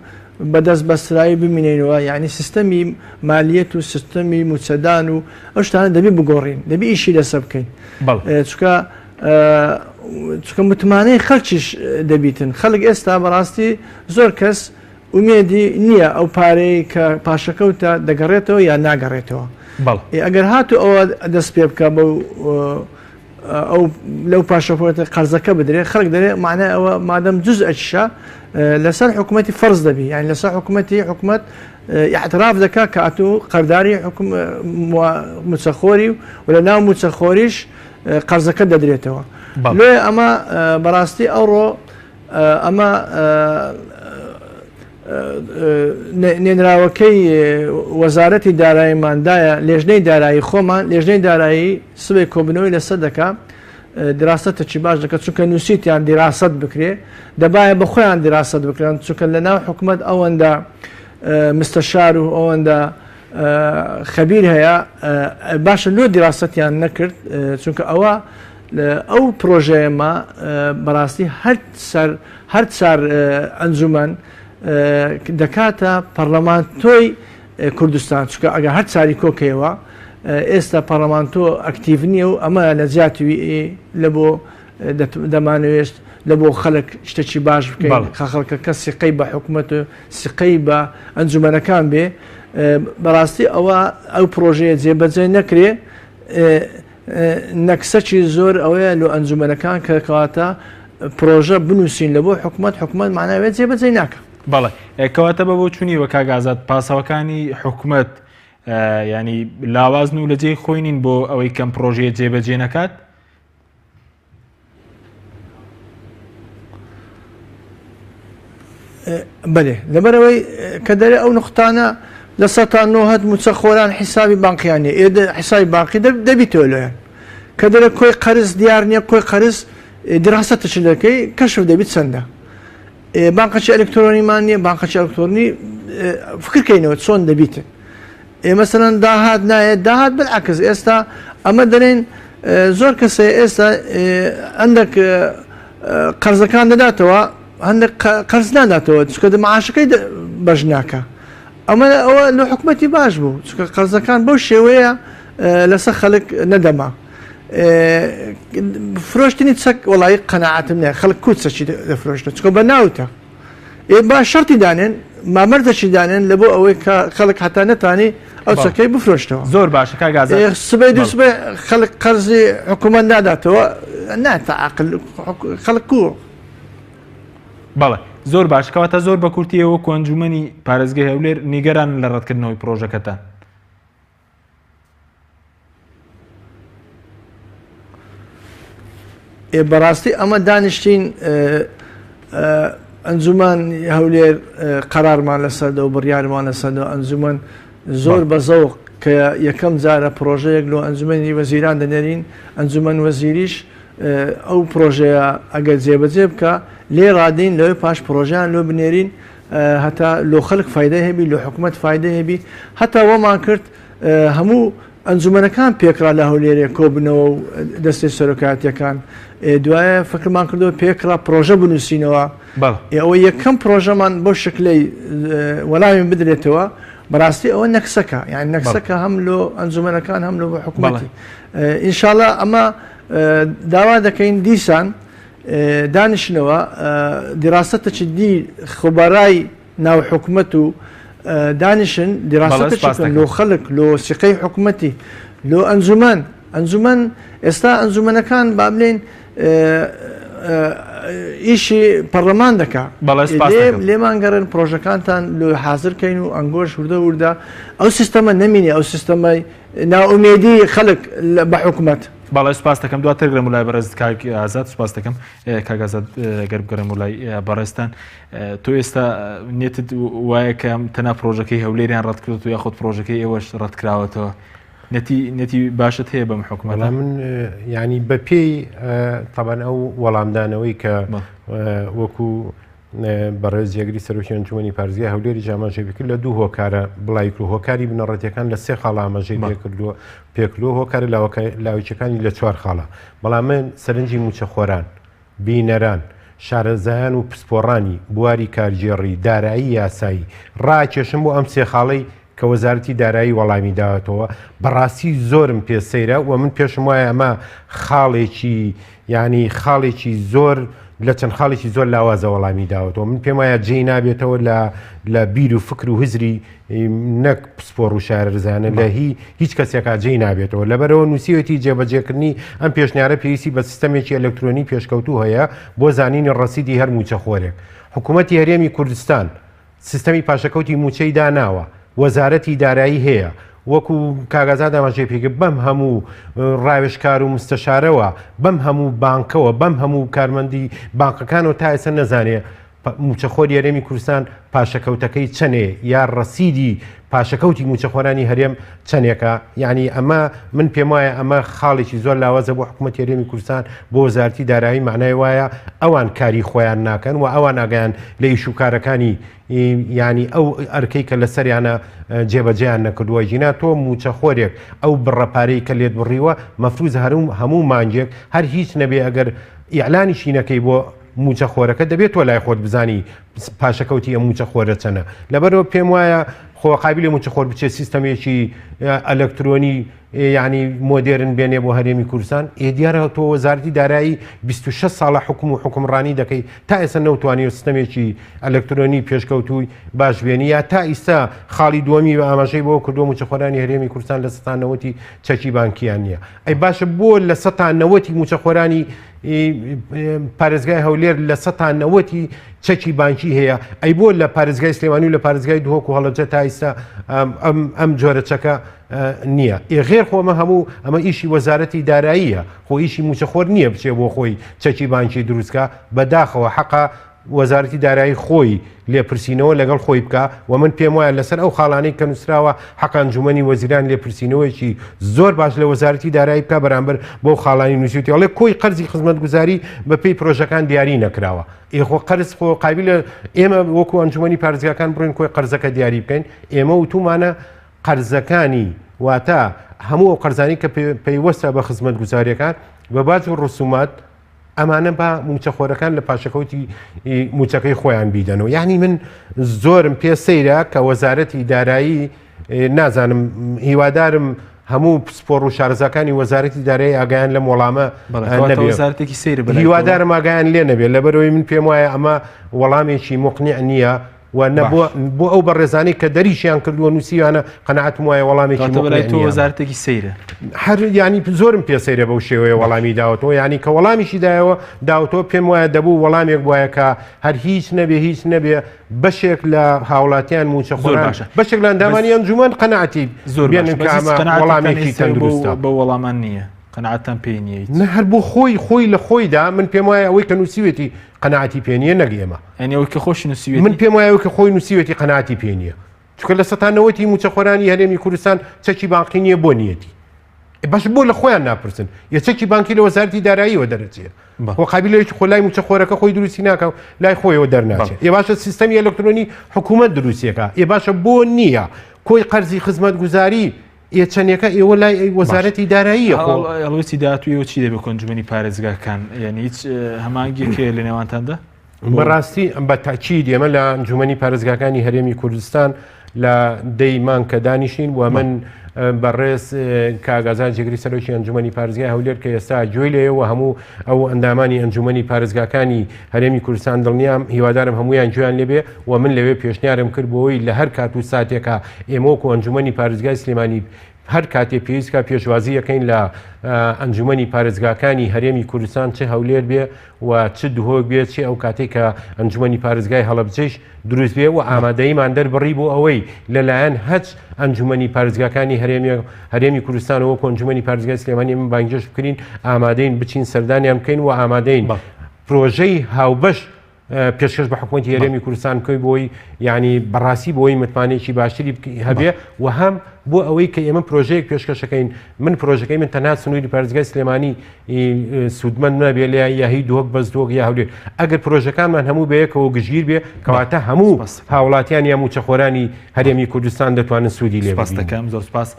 بەدەست بەسترایی بمینینەوە یعنی سیستەمی مالیەت و سیستەمی موچەدان و ئەو شتانە دەبی بگۆڕین دەبی ئیشی لەسەر بکەین چکە چکە متمانەی خەلکیش دەبیتن خەڵک ئێستا بەڕاستی زۆر کەس ئومێدی نییە ئەو پارەی کە پاشەکەوتە دەگەڕێتەوە یان ناگەڕێتەوە. بەڵێ. ئەگەر هاتوو ئەوە دەست پێ بکا بەو ئەو لەو پاشەکەوتە قەرزەکە بدرێ خەڵک دەرێ معنای ئەوە مادەم جزئەکیشە لەسەر حکوومەتی فەرز دەبی یان لەسەر حکوومەتی حکوومەت اعتراف دەکا کە ئەتوو قەرداری حکوم موچەخۆری و لە ناو موچەخۆریش قەرزەکە دەدرێتەوە. لۆیە ئەمە بەڕاستی ئەوڕۆ ئەمە نێنراوەکەی وەزارەتی داراییماندایە لێژنەی دارایی خۆمان لێژنەی دارایی سبەی کۆبنەوەی لەسەر دەکا دراستەتەکی باش دەکات چونکە نووسیتیان دیراست بکرێ دەبایە بە خۆیان دیراست بکرن چونکە لە ناو حکومت ئەوەندە مستەشار و ئەوەندە خەبیر هەیە باشە لۆ دیراستیان نەکرد چونکە ئەوە ئەو پرۆژەیەمە بەڕاستی هەر سەر هەر چار ئەنجومەن دەکاتە پەرلەمانتۆی کوردستان چونکە ئەگەر هەر چاری کۆکەیەوە ئێستا پەرلەمانتۆ ئەکتیڤ نییە و ئەمە لە جیاتی لە بۆ دەمانەوێت لە بۆ خەلک شتێکی باش بکەین خەڵکەکە سیقەی بە حکومەت و سیقەی بە ئەنجومەنەکان بێ بەڕاستی ئەوە ئەو پرۆژەیە جێبەجێ نەکرێ نەکسەکی زۆر ئەوەیە لۆ ئەنجومەنەکان کە کەواتە پرۆژە بنووسین لە بۆ حکومەت حکومەت معناوێت جێبەجێ ناکە. بەڵێ کەواتە بە بۆچوونی وە کاک ئازاد پاساوەکانی حکومەت ینی لاوازن و لە جێی خۆی نین بۆ ئەوەی کەم پرۆژەیە جێبەجێ نەکات؟ بەێ لەبەرەوەی کە دەرێ ئەو نقطانە لە سە تا نۆهت موچە خۆران حیسابی بانقیان نیە ئێ حیسابی باقی دەبیتەوە لۆیان کە دەرێ کۆی قەرز دیار نییە کۆی قەرز دراسەتە چ دەکەی کەشف دەبیت چەندە بانقەچی ئەلکترۆنیمان نییە بانقەچی ئەلکترۆنی فکرکەینەوە چۆن دەبیتن ئێ مەسەلەن داهات نایەت داهات بالعکس ئێستا ئەمە دەرێن زۆر کەسێ ئێستا هەندێک قەرزەکان دەداتەوە هەندێک قەرز ناداتەوە چکە معاشەکەی بەش ناکە ئەمە ئەوە لە حکومەتی باش بوو چکە قەرزەکان بەو شێوەیە لەسەر خەڵک نەدەما فرۆشتنی چەک وڵی قەنەعاتم نیە خەڵک کو چەکی دەفرۆشتە چکە بە ناوتە ئێ با شەرتی دانێن ما مەرجەکی دانێن لە بۆ ئەوەی کە خەڵک هەتا نەتانی ئەو چەکەی بفرۆشتەوە. زۆر باشە کاک ئازاد. ئێ سبەی دوو سبەی خەڵک قەرزی حکوومەت ناداتەوە ناتە عەقل خەڵک کو. بەڵێ زۆر باش کەواتە زۆر بە کورتی ئێوە وەکو ئەنجومەنی پارێزگەی هەولێر نیگەرانن لە ڕەتکردنەوەی پرۆژەکەتان. ئێ بەڕاستی ئەمە دانیشتین ئەنجومان هەولێر قەرارمان لەسەردە و بڕیارمان لەسەردە ئەنجومەن زۆر بە زەوق کە یەکەم جارە پرۆژەیەک لۆ ئەنجومەنی وەزیران دەنێرین ئەنجومەن وەزیریش ئەو پرۆژەیە ئەگەر جێبەجێ بکە لێ ڕادین لەوەی پاش پرۆژیان لۆ بنێرین هەتا لۆ خەلک فایدەی هەبی لۆ حکومەت فایدەی هەبی هەتا وەمان کرد هەموو ئەنجومەنەکان پێکڕا لە هەولێرێ کۆبنەوە و دەستەی سەرۆکایەتیەکان دوایە فکرمان کردەوە پێکڕا پرۆژە بنووسینەوە ئەوە یەکەم پرۆژەمان بۆ شکلەی وەلامی بدرێتەوە بەڕاستی ئەوە نەکسەکە یان نەکسەکە هەم لۆ ئەنجومەنەکان هەم لۆ حکوومەتی ئینشاءاللە ئەمە داوا دەکەین دیسان دانیشنەوە دیراسەتەکی دی خبەرای. ناو حکومەت و دانیشن دیراسەتێکی بکەن لۆ خەلک لۆ سیقەی حکومەتی لۆ ئەنجومەن ئەنجومەن ئێستا ئەنجومەنەکان با بلێن ئیشی پەرلەمان دەکا لێمان گەڕێن پرۆژەکانتان لۆ حاضر کەین و ئەنگۆش وردە وردە ئەو سیستەمە نەمینێ ئەو سیستەمەی نائومێدی خەلک بە حکومەت. بەڵێ سوپاس دەکەم دواتر گەڕێم لای بەڕێز کاک ئازاد سوپاس دەکەم کاک ئازاد گەر بگەڕێم لای بەڕێزتان تۆ ئێستا نێتت وایە کە تەنها پرۆژەکەی هەولێریان ڕەت کردووە یاخود پرۆژەکەی ئێوەش ڕەت کراوەتەوە نەتی نەتی باشت هەیە بەم حکومەتە من ینی بەپێی تەبەن ئەو وەڵامدانەوەی کە وەکو بەڕێز جێگری سەرۆکی ئەنجومەنی پارێزگای هەولێریش ئاماژەی پێکرد لە دوو هۆکارە بڵاوی کرد هۆکاری بنەڕەتیەکان لە سێ خاڵ ئاماژەی پێکردووە پێکردووە هۆکارە لاوەکیەکانی لە چوار خاڵە بەڵام من سەرنجی مووچەخۆران بینەران شارەزایان و پسپۆڕانی بواری کارگێڕی دارایی یاسایی ڕاکێشم بۆ ئەم سێ خاڵەی کە وەزارەتی دارایی وەڵامی داوەتەوە بەڕاستی زۆرم پێ سەیرە و من پێشم وایە ئەمە خاڵێکی یعنی خاڵێکی زۆر لە چەند خاڵێکی زۆر لاوازە وەڵامی داوەتەوە من پێم وایە جێی نابێتەوە لە لە بیر و فکر و هزری نەک پسپۆڕ و شارەزانە لە هی هیچ کەسێکا جێی نابێتەوە لەبەرەوە نووسیوێتی جێبەجێکردنی ئەم پێشنیارە پێویستی بە سیستەمێکی ئەلکترۆنی پێشکەوتوو هەیە بۆ زانینی ڕەسیدی هەر مووچەخۆرێک حکوومەتی هەرێمی کوردستان سیستەمی پاشەکەوتی مووچەی داناوە، وەزارەتی دارایی هەیە، وەکو کاک ئازاد ئاماژەی پێکرد بەم هەموو ڕاوێژکار و مستەشارەوە، بەم هەموو بانکەوە، بەم هەموو کارمەندی بانقەکانەوە تا ئێستا نەزانێ مووچەخۆری هەرێمی کوردستان پاشەکەوتەکەی چەنێ یا ڕەسیدی پاشەکەوتی مووچەخۆرانی هەرێم چەندێکە یعنی ئەمە من پێم وایە ئەمە خاڵێکی زۆر لاوازە بۆ حکوومەت هەرێمی کوردستان بۆ وەزارتی دارایی معنای وایە ئەوان کاری خۆیان ناکەن و ئەوان ئاگیان لە ئیش و کارەکانی ینی ئەو ئەرکەی کە لەسەریانە جێبەجێیان نەکردووە ژینا تۆ موچەخۆرێک ئەو بڕەپارەی کە لێت بڕیوە مەفروز هەروم هەموو مانگێک هەر هیچ نەبێ ئەگەر ئیعلانیشی نەکەی بۆ مووچەخۆرەکە دەبێت تۆ لای خۆت بزانی پاشەکەوتی ئەم مووچەخۆرە چەنە لەبەرەوە پێم وایە خۆ قابلی مووچەخۆر بچێت سیستەمێکی ئەلکترۆنی یعنی مۆدێرن بێنێ بۆ هەرێمی کوردستان ئێ دیارە تۆ وەزارتی دارایی 26 ساڵە حکوم و حکومڕانی دەکەی تا ئێستا نەوتوانی و سیستەمێکی ئەلکترۆنی پێشکەوتووی باش بێنی یا تا ئیستا خاڵی دووەمی بە ئاماژەی بۆ کردووە مووچەخۆرانی هەرێمی کوردستان لە سەتا نەوەتی چەکی بانکیان نییە ئەی باشە بۆ لە سەتا نەوەتی مووچەخۆرانی پارێزگای هەولێر لە سەتا نەوەتی چەکی بانکی هەیە ئەی بۆ لە پارێزگای سلێمانی و لە پارێزگای دهۆک و هەڵەبجە تا ئیستا ئەم جۆرە چەکە نییە ئێ غێر خۆ ئەمە هەموو ئەمە ئیشی وەزارەتی داراییە خۆ ئیشی موچەخۆر نییە بچێ بۆ خۆی چەکی بانکی دروستکە بەداخەوە حەقە وەزارەتی دارایی خۆی لێپرسینەوە لەگەڵ خۆی بکا و من پێم وایە لەسەر ئەو خاڵانەی کە نووسراوە حەقە ئەنجومەنی وەزیران لێپرسینەوەیەکی زۆر باش لە وەزارەتی دارایی بکا بەرامبەر بەو خاڵانی نووسیوتی ئەڵێ کۆی قەرزی خزمەتگوزاری بەپێی پرۆژەکان دیاری نەکراوە ئێ خۆ قەرز خۆ قابلە ئێمە وەکو ئەنجومەنی پارێزگاکان بڕۆین کۆی قەرزەکە دیاری بکەین ئێمە وتومانە قەرزەکانی واتە هەموو ئەو قەرزانی کە پەیوەستە بە خزمەتگوزاریەکان بە باج و ڕسومات ئەمانە با موچەخۆرەکان لە پاشەکەوتی موچەکەی خۆیان بیدەنەوە یعنی من زۆرم پێ سەیرە کە وەزارەتی دارایی نازانم هیوادارم هەموو پسپۆڕ و شارەزاکانی وەزارەتی دارایی ئاگایان لەم وەڵامە وەزارەتێکی سەیر هیوادارم ئاگایان لێ نەبێت لەبەرەوەی من پێم وایە ئەمە وەڵامێکی مقنع نییە و نە بۆ بۆ ئەو بەڕێزانەی کە دەریشیان کردووە نووسیویانە قەناعەتم وایە وەڵامێکی کەواتە بەلای مقنع تۆ نییە ئەمە. وەزارەتێکی سەیرە. هەر یانی زۆرم پێ سەیرە بەو شێوەیە وەڵامی داوەتەوە یانی کە وەڵامیشی دایەوە داوەتەوە پێم وایە دەبوو وەڵامێک بوایە کە هەر هیچ نەبێ هیچ نەبێ بەشێک لە هاوڵاتیان زۆر مووچەخۆران باشە. بەشێک لە بەس ئەندامانی ئەنجومەن قەناعەتی زۆر باشە بێنن بەس کە هیچ ئەمە قەناعەتتان وەڵامێکی ئێستا بەو تەندروستە. بەو وەڵامان نییە قەناعەتتان پێی نییە هیچ. نە هەر بۆ خۆی خۆی لە خۆیدا من پێم وایە ئەوەی کە نووسیوێتی قەناعەتی پێ نییە نەک ئێمە. یانی ئەوەی کە خۆشی من نووسیوێتی؟ پێم وایە ئەوەی کە خۆی نووسیوێتی قەناعەتی پێ نییە. چونکە لە سەتا نەوەتی مووچەخۆرانی هەرێمی کوردستان چەکی بانقی نییە بۆ نییەتی؟ ئێ باشە بۆ لە خۆیان ناپرسن؟ ئێ چەکی بانکی لە وەزارەتی داراییەوە دەرەچێ. بەڵێ. خۆ قابیلەیەکی خۆ لای مووچەخۆرەکە خۆی دروستی ناکا و لای خۆیەوە دەرناچێ. بەڵێ. ئێ باشە سیستەمی ئەلکترۆنی حکوومەت دروستیەکا. ئێ باشە بۆ نییە کۆی قەرزی خزمەتگوزاری ئێ چەندێکە ئێوە لای باش وەزارەتی داراییە خۆ. هەڵوێستی داهاتووی ئێوە چی دەبێت کۆنجومەنی پارێزگاکان یعنی هیچ هەماهەنگیەک هەیە لە نێوانتاندا؟ بەڕاستی بە تاکید ئێمە لە ئەنجومەنی پارێزگاکانی هەرێمی کوردستان لە دەی مانگ کە دانیشین و من بەڕێز کاک ئازاد جێگری سەرۆکی ئەنجومەنی پارێزگای هەولێر کە ئێستا گوێی لێیە و هەموو ئەو ئەندامانی ئەنجومەنی پارێزگاکانی هەرێمی کوردستان دڵنیام هیوادارم هەمویان گوێیان لێبێ و من لەوێ پێشنیارم کرد بۆی لە هەر کات و ساتێکا ئێمە وەکو ئەنجومەنی پارێزگای سلێمانی هەر کاتێ پێویست کا پێشوازی ئەکەین لە ئەنجومەنی پارێزگاکانی هەرێمی کوردستان چ هەولێر بێ و چ دهۆک بێ چ ئەو کاتێک کە ئەنجومەنی پارێزگای هەڵەبجەیش دروست بێ و ئامادەییمان دەربڕی بۆ ئەوەی لەلایەن هەچ ئەنجومەنی پارێزگاکانی هەرێمی هەرێمی کوردستان وەکو ئەنجومەنی پارێزگای سلێمانی من بانگێشت بکرین ئامادەین بچین سەردانیان بکەین و ئامادەین پرۆژەی هاوبەش پێشکەش بە حکوومەتی هەرێمی کوردستان بکەی بۆی ینی بەڕاستی بۆی متمانەیەکی باشتری هەبێ و هەم بۆ ئەوەی کە ئێمە پرۆژەیەک پێشکەشەکەین من پرۆژەکەی من تەنها سنووری پارێزگای سلێمانی سوودمەند نابێ لە یاهی دهۆک بەس دهۆک یا هەولێر ئەگەر پرۆژەکانمان هەموو بەیەکەوە گشتگیر بێ کەواتە هەموو هاوڵاتیان یا موچەخۆرانی هەرێمی کوردستان دەتوانن سوودی لێ سپاس دەکەم زۆر سپاس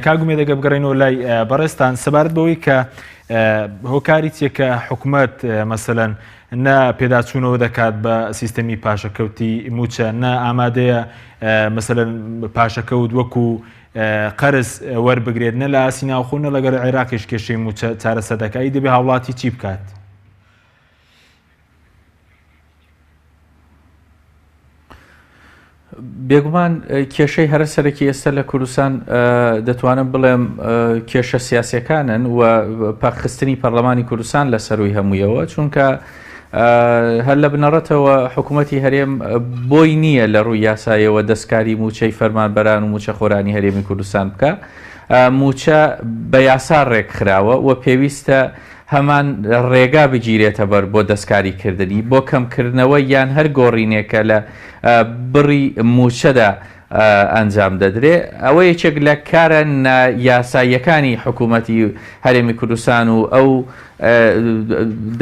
کاک ئومێد ئەگەر بگەڕێینەوە لای بەڕێزتان سەبارەت بەوەی کە هۆکاری چیە کە حکومەت مەسەلەن نە پێداچوونەوە دەکات بە سیستەمی پاشەکەوتی مووچە، نە ئامادەیە مەسەلەن پاشەکەوت وەکو قەرز وەربگرێت، نە لە ئاستی ناوخۆ نە لەگەڵ عێراقیش کێشەی مووچە چارەسەر دەکات، ئەی دەبێ هاوڵاتی چی بکات؟ بێگومان کێشەی هەرە سەرەکی ئێستا لە کوردستان دەتوانم بڵێم کێشە سیاسەکانن و پەکخستنی پەرلەمانی کوردستان لە سەروی هەموویەوە چونکە هەر لە بنەڕەتەوە حکوومەتی هەرێم بۆی نییە لە ڕووی یاسایەوە دەستکاری موچەی فەرمانبەران و موچەخۆرانی هەرێمی کوردستان بکە موچە بە یاسا ڕێکخراوە و پێویستە هەمان ڕێگا بگیرێتە بەر بۆ دەستکاری کردنی، بۆ کەمکردنەوە یان هەر گۆڕینێک کە لە بڕی مووچەدا ئەنجام دەدرێ، ئەوە یەکێک لە کارە نا یاساییەکانی حکوومەتی هەرێمی کوردستان و ئەو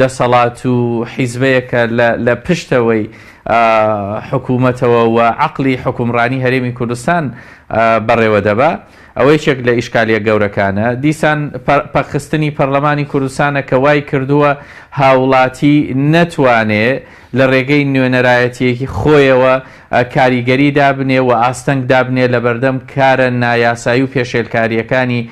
دەسەڵات و حیزبەیە کە لە پشتەوەی حکوومەتەوە و عەقڵی حوکمڕانی هەرێمی کوردستان بەڕێوە دەبا. ئەوە یەکێک لە ئیشکالیە گەورەکانە. دیسان پەکخستنی پەرلەمانی کوردستانە کە وای کردووە هاوڵاتی نەتوانێ لە ڕێگەی نوێنەرایەتیی خۆیەوە کاریگەری دابنێ و ئاستەنگ دابنێ لەبەردەم کارە نایاسایی و پێشێلکارییەکانی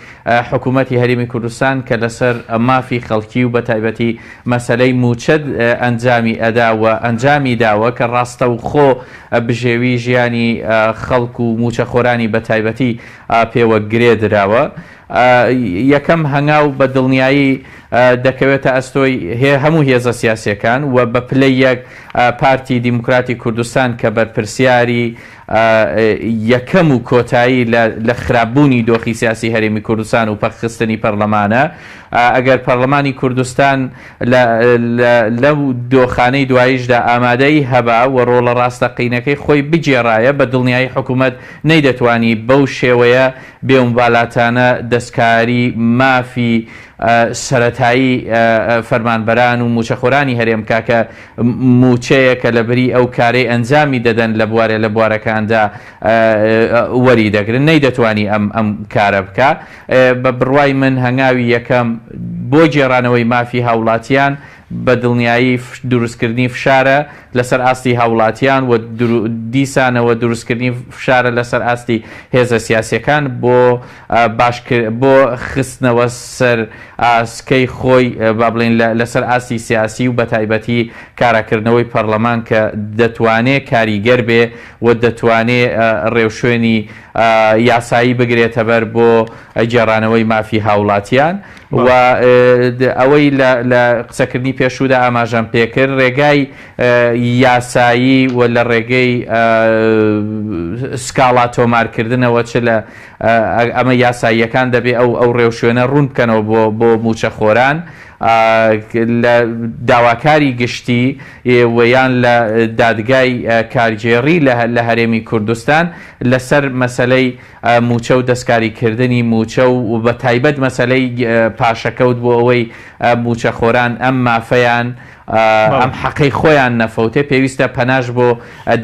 حکوومەتی هەرێمی کوردستان کە لەسەر مافی خەڵکی و بەتایبەتی مەسەلەی مووچە ئەنجامی ئەدا و ئەنجامی داوە کە ڕاستەوخۆ بژێوی ژیانی خەڵک و مووچەخۆرانی بەتایبەتی پێوە گرێ دراوە. یەکەم هەنگاو بە دڵنیایی دەکەوێتە ئەستۆی هەموو هێزە سیاسییەکان و بە پلەی یەک پارتی دیموکراتی کوردستان کە بەرپرسیاری یەکەم و کۆتایی لە خراپبوونی دۆخی سیاسی هەرێمی کوردستان و پەکخستنی پەرلەمانە. ئەگەر پەرلەمانی کوردستان لەو دۆخانەی دواییشدا ئامادەیی هەبا و ڕۆڵە ڕاستەقینەکەی خۆی بگێڕایە، بە دڵنیایی حکوومەت نەیدەتوانی بەو شێوەیە بێموبالاتانە دەستکاری مافی سەرەتایی فەرمانبەران و مووچەخۆرانی هەرێم بکا کە مووچەیە کە لەبری ئەو کارەی ئەنجامی دەدەن لە بوارێ لە بوارەکاندا وەری دەگرن نەیدەتوانی ئەم ئەم کارە بکا. بە بڕوای من هەنگاوی یەکەم بۆ گێڕانەوەی مافی هاوڵاتیان بە دڵنیایی دروستکردنی فشارە لەسەر ئاستی هاوڵاتیان و دیسانەوە دروستکردنی فشارە لەسەر ئاستی هێزە سیاسیەکان بۆ باش بۆ خستنەوە سەر سکەی خۆی با بڵێین لەسەر ئاستی سیاسی و بەتایبەتی کاراکردنەوەی پەڕلەمان کە دەتوانێ کاریگەر بێ و دەتوانێ ڕێوشوێنی یاسایی بگرێتەبەر بۆ گێڕانەوەی مافی هاوڵاتیان و ئەوەی لە قسەکردنی پێشوودا ئاماژەم پێکرد ڕێگای یاسایی و لە ڕێگەی سکاڵا تۆمارکردنەوە چ لە ئەمە یاساییەکان دەبێ ئەو ئەو ڕێوشوێنە ڕوون بکەنەوە بۆ بۆ مووچەخۆران لە داواکاری گشتی و یان لە دادگای کارگێڕی لە هەرێمی کوردستان لەسەر مەسەلەی مووچە و دەستکاریکردنی مووچە و بە تایبەت مەسەلەی پاشەکەوت بۆ ئەوەی مووچەخۆران ئەم مافەیان ئەم حەقەی خۆیان نەفەوتێ پێویستە پەناش بۆ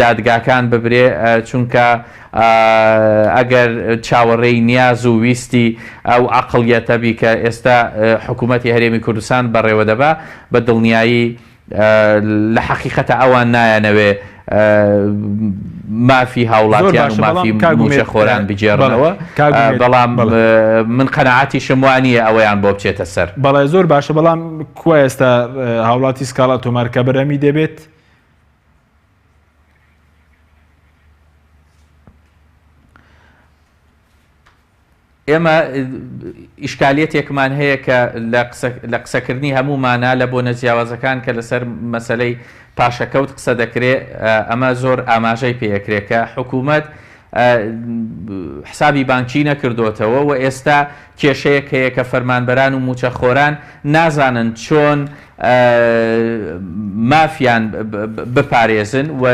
دادگاکان ببرێ چونکە ئەگەر چاوەڕێی نیاز و ویستی ئەو عەقڵیەتە بی کە ئێستا حکوومەتی هەرێمی کوردستان بەڕێوە دەبا بە دڵنیایی. لە حەقیقەتە ئەوان نایانەوێ مافی هاوڵاتیان و مافی مووچەخۆران بگێڕنەوە، بەڵام من قەناعەتیشم وا نییە ئەوەیان بۆ بچێتە سەر. بەڵێ زۆر باشە، بەڵام کوا ئێستا هاوڵاتی سکاڵا تۆمار کە بەرهەمی دەبێت؟ ئێمە ئیشکالیەتێکمان هەیە کە لە قسەکردنی هەموومانا لە بۆنە جیاوازەکان کە لەسەر مەسەلەی پاشەکەوت قسە دەکرێ ئەمە زۆر ئاماژەی پێ ئەکرێ کە حکوومەت حسابی بانکی نەکردۆتەوە و ئێستا کێشەیەک هەیە کە فەرمانبەران و مووچەخۆران نازانن چۆن مافیان بپارێزن و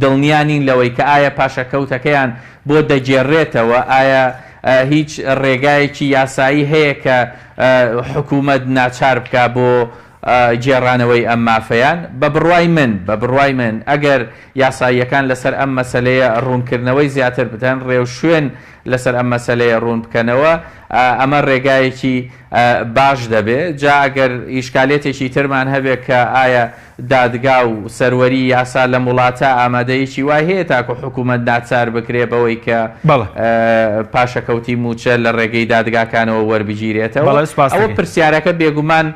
دڵنیا نین لەوەی کە ئایا پاشەکەوتەکەیان بۆ دەگێڕرێتەوە؟ ئایا هیچ ڕێگایەکی یاسایی هەیە کە حکوومەت ناچار بکا بۆ گێڕانەوەی ئەم مافەیان؟ بە بڕوای من، بە بڕوای من ئەگەر یاساییەکان لەسەر ئەم مەسەلەیە ڕوونکردنەوەی زیاتر بدەن، ڕێوشوێن لەسەر ئەم مەسەلەیە ڕوون بکەنەوە، ئەمە ڕێگایەکی باش دەبێ. جا ئەگەر ئیشکالیەتێکی ترمان هەبێ کە ئایا دادگا و سەروەری یاسا لەم وڵاتە ئامادەیەکی وای هەیە تاکو حکوومەت ناچار بکرێ بەوەی کە پاشەکەوتی مووچە لە ڕێگەی دادگاکانەوە وەربگیرێتەوە؟ ئەوە پرسیارەکە بێگومان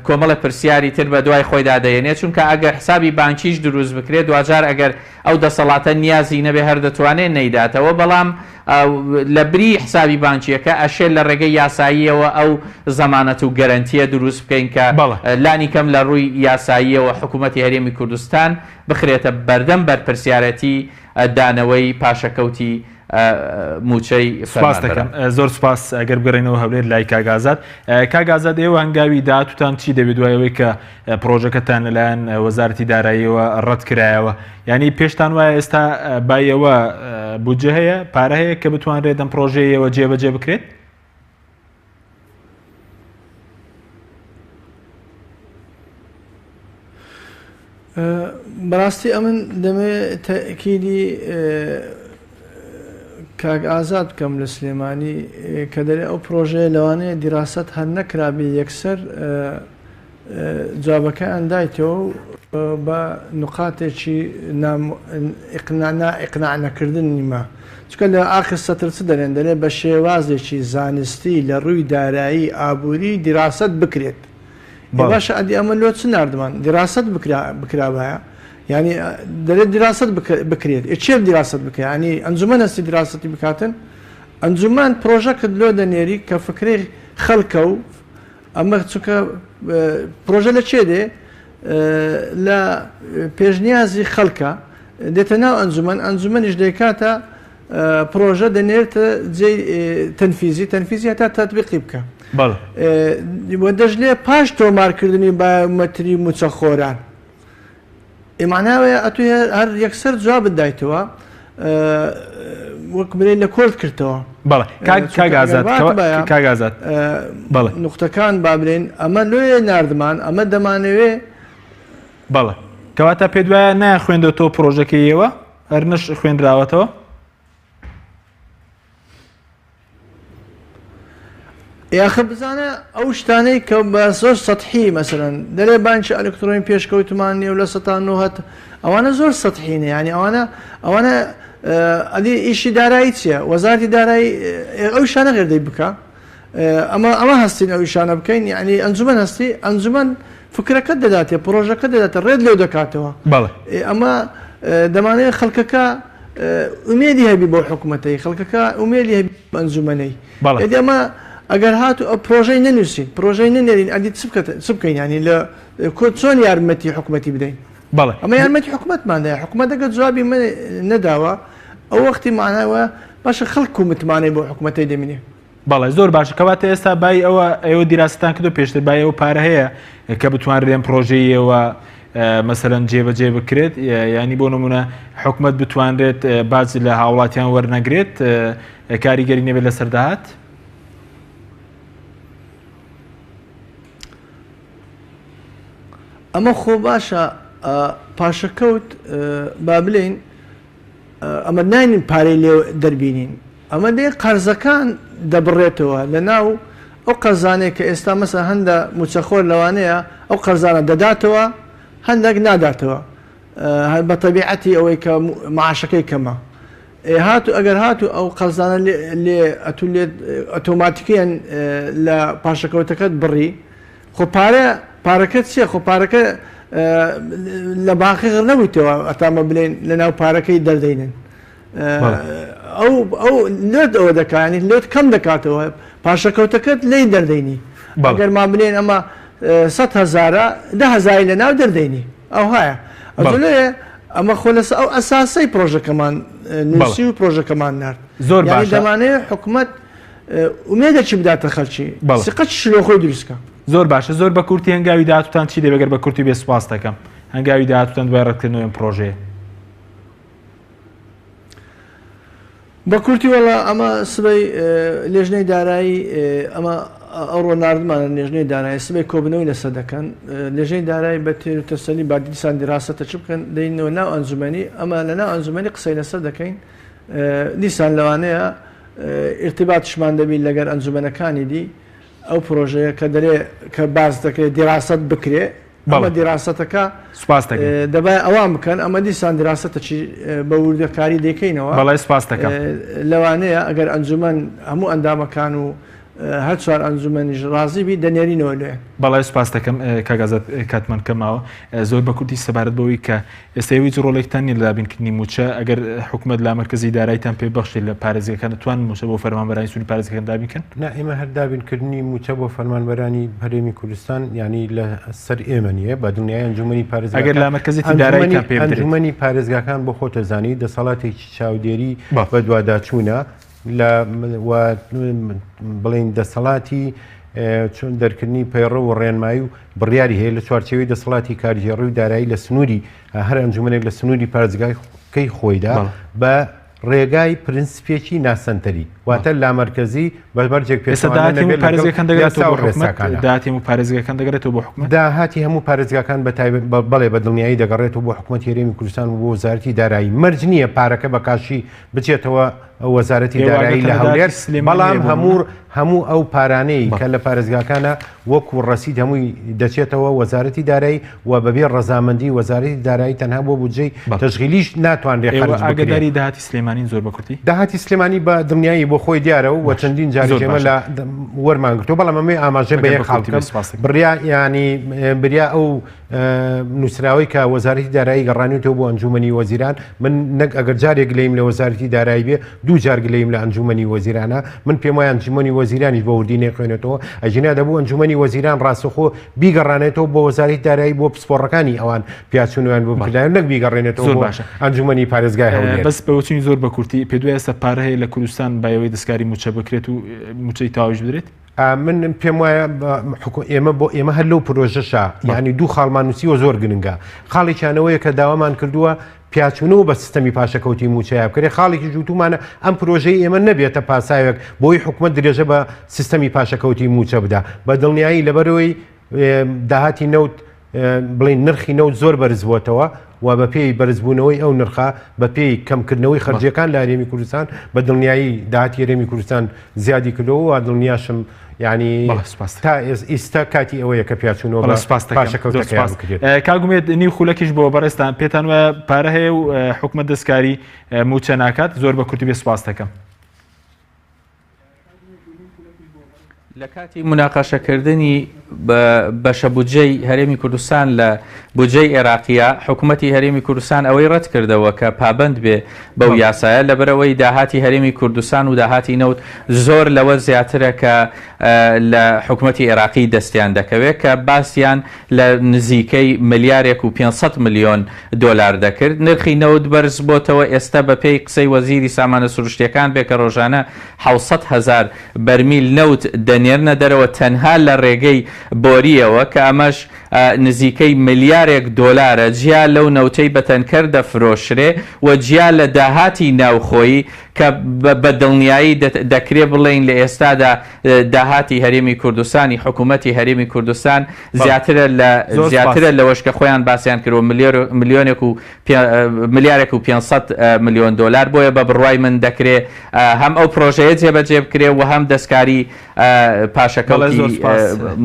کۆمەڵێ پرسیاری تر بە دوای خۆیدا دەێنێ، چونکە ئەگەر حسابی بانکیش دروست بکرێ دواجار ئەگەر ئەو دەسەڵاتە نیازی نەبێ هەر دەتوانێ نەیداتەوە، بەڵام لە بری حسابی بانکییەکە ئەشێ لە ڕێگەی یاساییەوە ئەو زەمانەت و گەرەنتییە دروست بکەین کە لانی کەم لە ڕووی یاساییەوە حکوومەتی هەرێمی کوردستان بخرێتە بەردەم بەرپرسیارەتی دانەوەی پاشەکەوتی مووچەی سوپاس دەکەم فەرمانبەران. زۆر سوپاس ئەگەر بگەڕێینەوە هەولێر لای کاک ئازاد کاک ئازاد ئێوە هەنگاوی داهاتووتان چی دەبێت دوای ئەوەی کە پڕۆژەکەتان لەلایەن وەزارەتی داراییەوە ڕەت کرایەوە یعنی پێشتان وایە ئێستا بایەوە بودجە هەیە پارە هەیە کە بتوانرێت ئەم پڕۆژەیەوە جێبەجێ بکرێت؟ بەڕاستی ئەمن دەمێ تەئکیدی کاک ئازاد بکەم لە سلێمانی کە دەرێ ئەو پرۆژەیە لەوانەیە دیراسەت هەر نەکرابێ یەکسەر جوابەکەیان دایتەوە و بە نوقاتێکی نا ئیقناع نەکردنی ما چونکە لە ئاخر سەتر چ دەرێن دەرێ بە شێوازێکی زانستی لە ڕووی دارایی ئابووری دیراسەت بکرێت باشە ئەدی ئەمە لۆ چ ناردمان دیراسەت بکرابایە یعنی دەرێت دیراسەت بکرێت ئێ چێ دیراسەت بکە ینی ئەنجومەن هەستی دیراسەتی بکاتن ئەنجومەن پرۆژەکت لۆ دەنێری کە فکرەی خەڵکە و ئەمە چونکە پرۆژە لە چێ دێ لە پێشنیازی خەڵکە دێتە ناو ئەنجومەن ئەنجومەنیش دەیکاتە پرۆژە دەنێرتە جێی تەنفیزی تەنفیزی هەتا تەتبیقی بکە و دەشلێ پاش تۆمارکردنی بایۆمەتری موچەخۆران ئێ مەعنای ئەوەیە ئەتوو هەر یەکسەر جوابت دایتەوە وەک بلێ لە کۆرت کردەوە. بەڵێ کاک کاک ئازاد کاک ئازاد بەڵێ نوختەکان با بلێن ئەمە لۆیە ناردمان ئەمە دەمانەوێ. بەڵێ کەواتە پێت وایە نایانخوێندۆتەوە پرۆژەکەی ئێوە هەر نەش خوێنراوەتەوە؟ یاخە بزانە ئەو شتانەی کە بە زۆر سەتحی مەسەلەن دەرێ بانکی ئەلکترۆنی پێشکەوتمان نیە و لە سەتا نۆهەت ئەوانە زۆر سەتحینە یعنی ئەوانە ئەوانە ئەدی ئیشی دارایی چییە وەزارتی دارایی ئەو شانە غێردەی بکە ئەمە ئەمە هەستین ئەو ئیشانە بکەین یعنی ئەنجومەن هەستی ئەنجومەن فکرەکەت دەداتێ پرۆژەکە دەداتە ڕێت لێو دەکاتەوە ئەمە دەمانەوێت خەڵکەکە ئومێدی هەبی بۆ حکومەتەی خەڵکەکە ئومێدی هەبی بۆ ئەنجومەنەی ئەدی ئەمە ئەگەر هاتوو ئە پرۆژەی نەنووسین پرۆژەی نەنێرین ئەدی چ بکەت چ بکەین یانی لە کۆ چۆن یارمەتی حکومەتی بدەین بەڵێ ئەمە یارمەتی حکومەتمان دایە حکومەت ئەگەر جوابی من نەداوە ئەو وەختی معنای وایە باشە خەڵک و متمانەی بۆ حکومەتەی دەمینێ. بەڵێ زۆر باشە کەواتە ئێستا بای ئەوە ئێوە دیراستان کردو پێشتر بای ئەوە پارە هەیە کە بتوانرێت ئەم پرۆژەی ئێوە مەسەلەن جێبەجێ بکرێت ینی بۆ نمونە حکومت بتوانرێت باج لە هاوڵاتیان وەرنەگرێت کاریگەری نەبێت لەسەر داهات ئەمە خۆ باشە پاشەکەوت با بلین ئەمە ناینین پارەی لێ دەربینین ئەمە دێ قەرزەکان دەبڕێتەوە لە ناو ئەو قەرزانەی کە ئێستا مەسە هەندە موچەخۆر لەوانەیە ئەو قەرزانە دەداتەوە. هەندێک ناداتەوە هەر بە تەبیعەتی ئەوەی کە معاشەکەی کەمە. ئێ هاتوو ئەگەر هاتوو ئەو قەرزانە لێ لێ ئەتوو لێت ئۆتۆماتیکیەن لە پاشەکەوتەکەت بڕی خۆ پارە پارەکە چیە خۆ پارەکە لە بانقی غڕ نەبوویتەوە ئەتامە بلێن لە ناو پارەکەی دەردەینن ئەو ئەو لێت ئەوە دەکا ینی لێت کەم دەکاتەوە پاشەکەوتەکەت لێی دەردەینی ئەگەر ما بلێن ئەمە سە هەزارە دە هەزاری لە ناو دەردەینی ئەوهایە ئەجۆ لێ ئەمە خۆ لەسەر ئەو ئەساسەی پرۆژەکەمان نووسی و پرۆژەکەمان نارد. زۆر یانی باشە. دەمانەوێت حکومەت ئومێدێکی بداتە خەلکی، بەڵێ. سیقەتیشی لۆ خۆی دروست کا. زۆر باشە زۆر بە کورتی هەنگاوی داهاتووتان چی دەبێت گەر بە کورتی بێ سوپاست دەکەم هەنگاوی داهاتووتان دوای ڕەتکردنەوەی ئەم پرۆژەیە. بە کورتی وەڵا ئەمە سبەی لێژنەی دارایی ئەمە ئەوڕۆ ناردمانە لێژنەی دارایی سبەی کۆبنەوەی لەسەر دەکەن لێژنەی دارایی بە تێر و تەسەلی با دیسان دیراسەتە چ بکەن دەینەوە ناو ئەنجومەنی ئەمە لە ناو ئەنجومەنی قسەی لەسەر دەکەین دیسان لەوانەیە ئیرتیباتیشمان دەبی لەگەر ئەنجومەنەکانی دی ئەو پرۆژەیە کە دەرێ کە باس دەکرێت دیراسەت بکرێ ئەمە دیراسەتەکە سوپاس دەکەم. دەبایە ئەوان بکەن ئەمە دیسان دیراسەتەکی بە وردەکاری دەیکەینەوە. بەڵێ سوپاس دەکەم. لەوانەیە ئەگەر ئەنجومەن هەموو ئەندامەکان و هەر چوار ئەنجومەنیش ڕازی بی دەنێرینەوە لێ. بەڵێ سوپاس دەکەم کاک ئازاد کاتمان کەم ماوە زۆر بە کورتی سەبارەت بەوەی کە ئێستا ئێوە هیچ ڕۆڵێکتان نیە لە دابینکردنی مووچە، ئەگەر حکومەت لامەرکەزی دارایتان پێ ببەخشێت لە پارێزگەکان دەتوانن مووچە بۆ فەرمانبەرانی سنووری پارێزگەکان دابین کەن؟ نا ئێمە هەر دابینکردنی مووچە بۆ فەرمانبەرانی هەرێمی کوردستان یانی لە سەر ئێمە نییە، بە دڵنیایی ئەنجومەنی ئەگەر پارێزگاکان لامەرکەزێتی دارایتان پێ بدرێت. ئەنجومەنی پارێزگاکان بۆ خۆت دەزانی دەسەڵاتێکی چاودێری بەدواداچوونە لە و بڵێین دەسەڵاتی چۆن دەرکردنی پەیڕەو و ڕێنمایی و بڕیاری هەیە لە چوارچێوەی دەسەڵاتی کارگێڕی و دارایی لە سنووری هەر ئەنجومەنێک لە سنووری پارێزگاکەی خۆیدا بە ڕێگای پرنسپێکی ناسەنتەری واتە لامەرکەزی بە مەرجێک ئێستا پێچەوانە داهاتی هەموو نەبێت لەگەڵ پارێزگاکان دەگەڕێتەوە یاسا بۆ و حکومەت ڕێساکانە. داهاتی هەموو پارێزگاکان دەگەڕێتەوە بۆ حکومەت؟ داهاتی هەموو پارێزگاکان بە تایبەت بەڵێ بە دڵنیایی دەگەڕێتەوە بۆ حکومەتی هەرێمی کوردستان و بۆ وەزارەتی دارایی مەرج نییە پارەکە بە کاشی بچێتەوە وەزارەتی ئێوە دارایی ئاگاتان لە لە هەولێر، داهاتی سلێمانی بەڵام هەیە بۆ هەموو نموونە؟ هەموو ئەو پارانەی بەڵێ. کە لە پارێزگاکانە وەکو ڕەسید هەمووی دەچێتەوە وەزارەتی دارایی و بەبێ ڕەزامەندی وەزارەتی دارایی تەنها بۆ بودجەی بەڵێ. تەشغیلیش ناتوانرێ ئێوە خەرج بکرێ. ئاگاداری داهاتی سلێمانین زۆر بە کورتی؟ داهاتی سلێمانی بە دڵنیایی بۆ خۆی دیارە و باش. چەندین جاریش زۆر ئێمە باشە. لە وەرمان گرتووە، بەڵام ئەمەوێ ئاماژە بە ئەگەر یەک بە خاڵ کورتی بێ بکەم، سوپاس دەکەم. بریا یانی بریا ئەو نووسراوەی کە وەزارەتی دارایی گەڕانیوتەوە بۆ ئەنجومەنی وەزیران، من نەک ئەگەر جارێک گلەییم لە وەزارەتی دارایی بێ، دوو جار گلەییم لە ئەنجومەنی وەزیرانە، من پێم وایە ئەنجومەنی وەزیرانیش بە وردی نەیخوێنێتەوە، ئەگینا دەبوو ئەنجومەنی وەزیران ڕاستەوخۆ بیگەڕانێتەوە بۆ وەزارەتی دارایی بۆ پسپۆڕەکانی ئەوان پیاچوونەوەیان بۆ بکردایە نەک بیگەڕێنێتەوە زۆر بۆ باشە. ئەنجومەنی پارێزگای هەولێر. بەس بەوەچوونی زۆر بە کورتی، پێت وایە ئێستا پارە هەیە لە کوردستان بە ئەوەی دەستکاری مووچە بکرێت و مووچەی تەواویش بدرێت؟ من پێم وایە ئێمە بۆ ئێمە هەر لەو پرۆژەشە یعنی دوو خاڵمان نووسیوە زۆر گرنگە خاڵێکیانەوەیە کە داوامان کردووە پیاچوونەوە بە سیستەمی پاشەکەوتی مووچەیە بکرێ خاڵێکی جووتومانە ئەم پرۆژەی ئێمە نەبێتە پاساوێک بۆی حکومت درێژە بە سیستەمی پاشەکەوتی مووچە بدا بە دڵنیایی لەبەرەوەی داهاتی نەوت بڵێین نرخی نەوت زۆر بەرزبووەتەوە و بەپێی بەرزبوونەوەی ئەو نرخە بەپێی کەمکردنەوەی خەرجیەکان لە هەرێمی کوردستان بە دڵنیایی داهاتی هەرێمی کوردستان زیادی کردەوە و دڵنیاشم یعنی تا ئیستا کاتی ئەوەیە کە پیاچوونەوە بە پاشەکەوتەکەیان بکرێت. کاک ئومێد نیو خولەکیش بۆ بەڕێزتان پێتان وایە پارە هەیە و حکومەت دەستکاری مووچە ناکات زۆر بە کورتی بێ سوپاس دەکەم. لە کاتی موناقەشەکردنی بەشە بودجەی هەرێمی کوردستان لە بودجەی ئێراقیە، حکومەتی هەرێمی کوردستان ئەوەی ڕەتکردەوە کە پابەند بێ بەو یاسایە، لەبەرئەوەی داهاتی هەرێمی کوردستان و داهاتی نەوت زۆر لەوە زیاترە کە لە حکومەتی ئێراقی دەستیان دەکەوێ کە باسیان لە نزیکەی ملیارێک و 500 ملیۆن دۆلار دەکرد. نرخی نەوت بەرزبۆتەوە، ئێستا بەپێی قسەی وەزیری سامانە سروشتیەکان بێ کە ڕۆژانە 700,000 بەرمیل نەوت دەنێرنە دەرەوە تەنها لە ڕێگەی بۆرییەوە کە ئەمەش نزیکەی ملیارێک دۆلارە جیا لەو نەوتەی بە تەنکەر دەفرۆشرێ و جیا لە داهاتی ناوخۆیی کە بە دڵنیایی دەکرێ بڵێین لە ئێستادا داهاتی هەرێمی کوردستانی حکوومەتی هەرێمی کوردستان زیاترە لە زیاترە لەوەش کە خۆیان باسیان کردووە ملیۆنێک و ملیارێک و 500 ملیۆن دۆلار بۆیە بە بڕوای من دەکرێ هەم ئەو پرۆژەیە جێبەجێ بکرێ و هەم دەستکاری پاشەکەوتی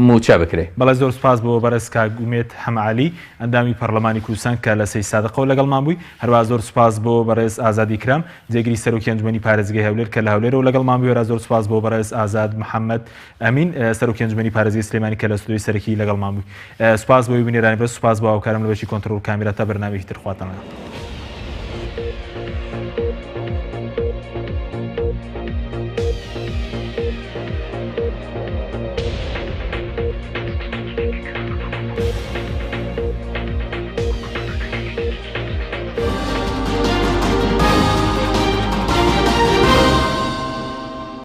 مووچە بکرێ. بەڵێ زۆر سوپاس بۆ بەڕێز کاک. کاک ئومێد حەمەعەلی ئەندامی پەڕلەمانی کوردستان کە لە سەیدسادقەوە لەگەڵمان بووی، هەروەها زۆر سوپاس بۆ بەڕێز ئازاد ئیکرام جێگری سەرۆکی ئەنجومەنی پارێزگای هەولێر کە لە هەولێرەوە لەگەڵمان بووی، هەروەها زۆر سوپاس بۆ بەڕێز ئازاد محەمەد ئەمین سەرۆکی ئەنجومەنی پارێزگای سلێمانی کە لە ستۆدیۆی سەرەکی لەگەڵمان بووی. سوپاس بۆ بینەرانی بەڕێز، سوپاس بۆ هاوکارم لە بەشی کۆنترۆڵ کامێرا تا بەرنامەیەکی تر خواتان لەگەڵ.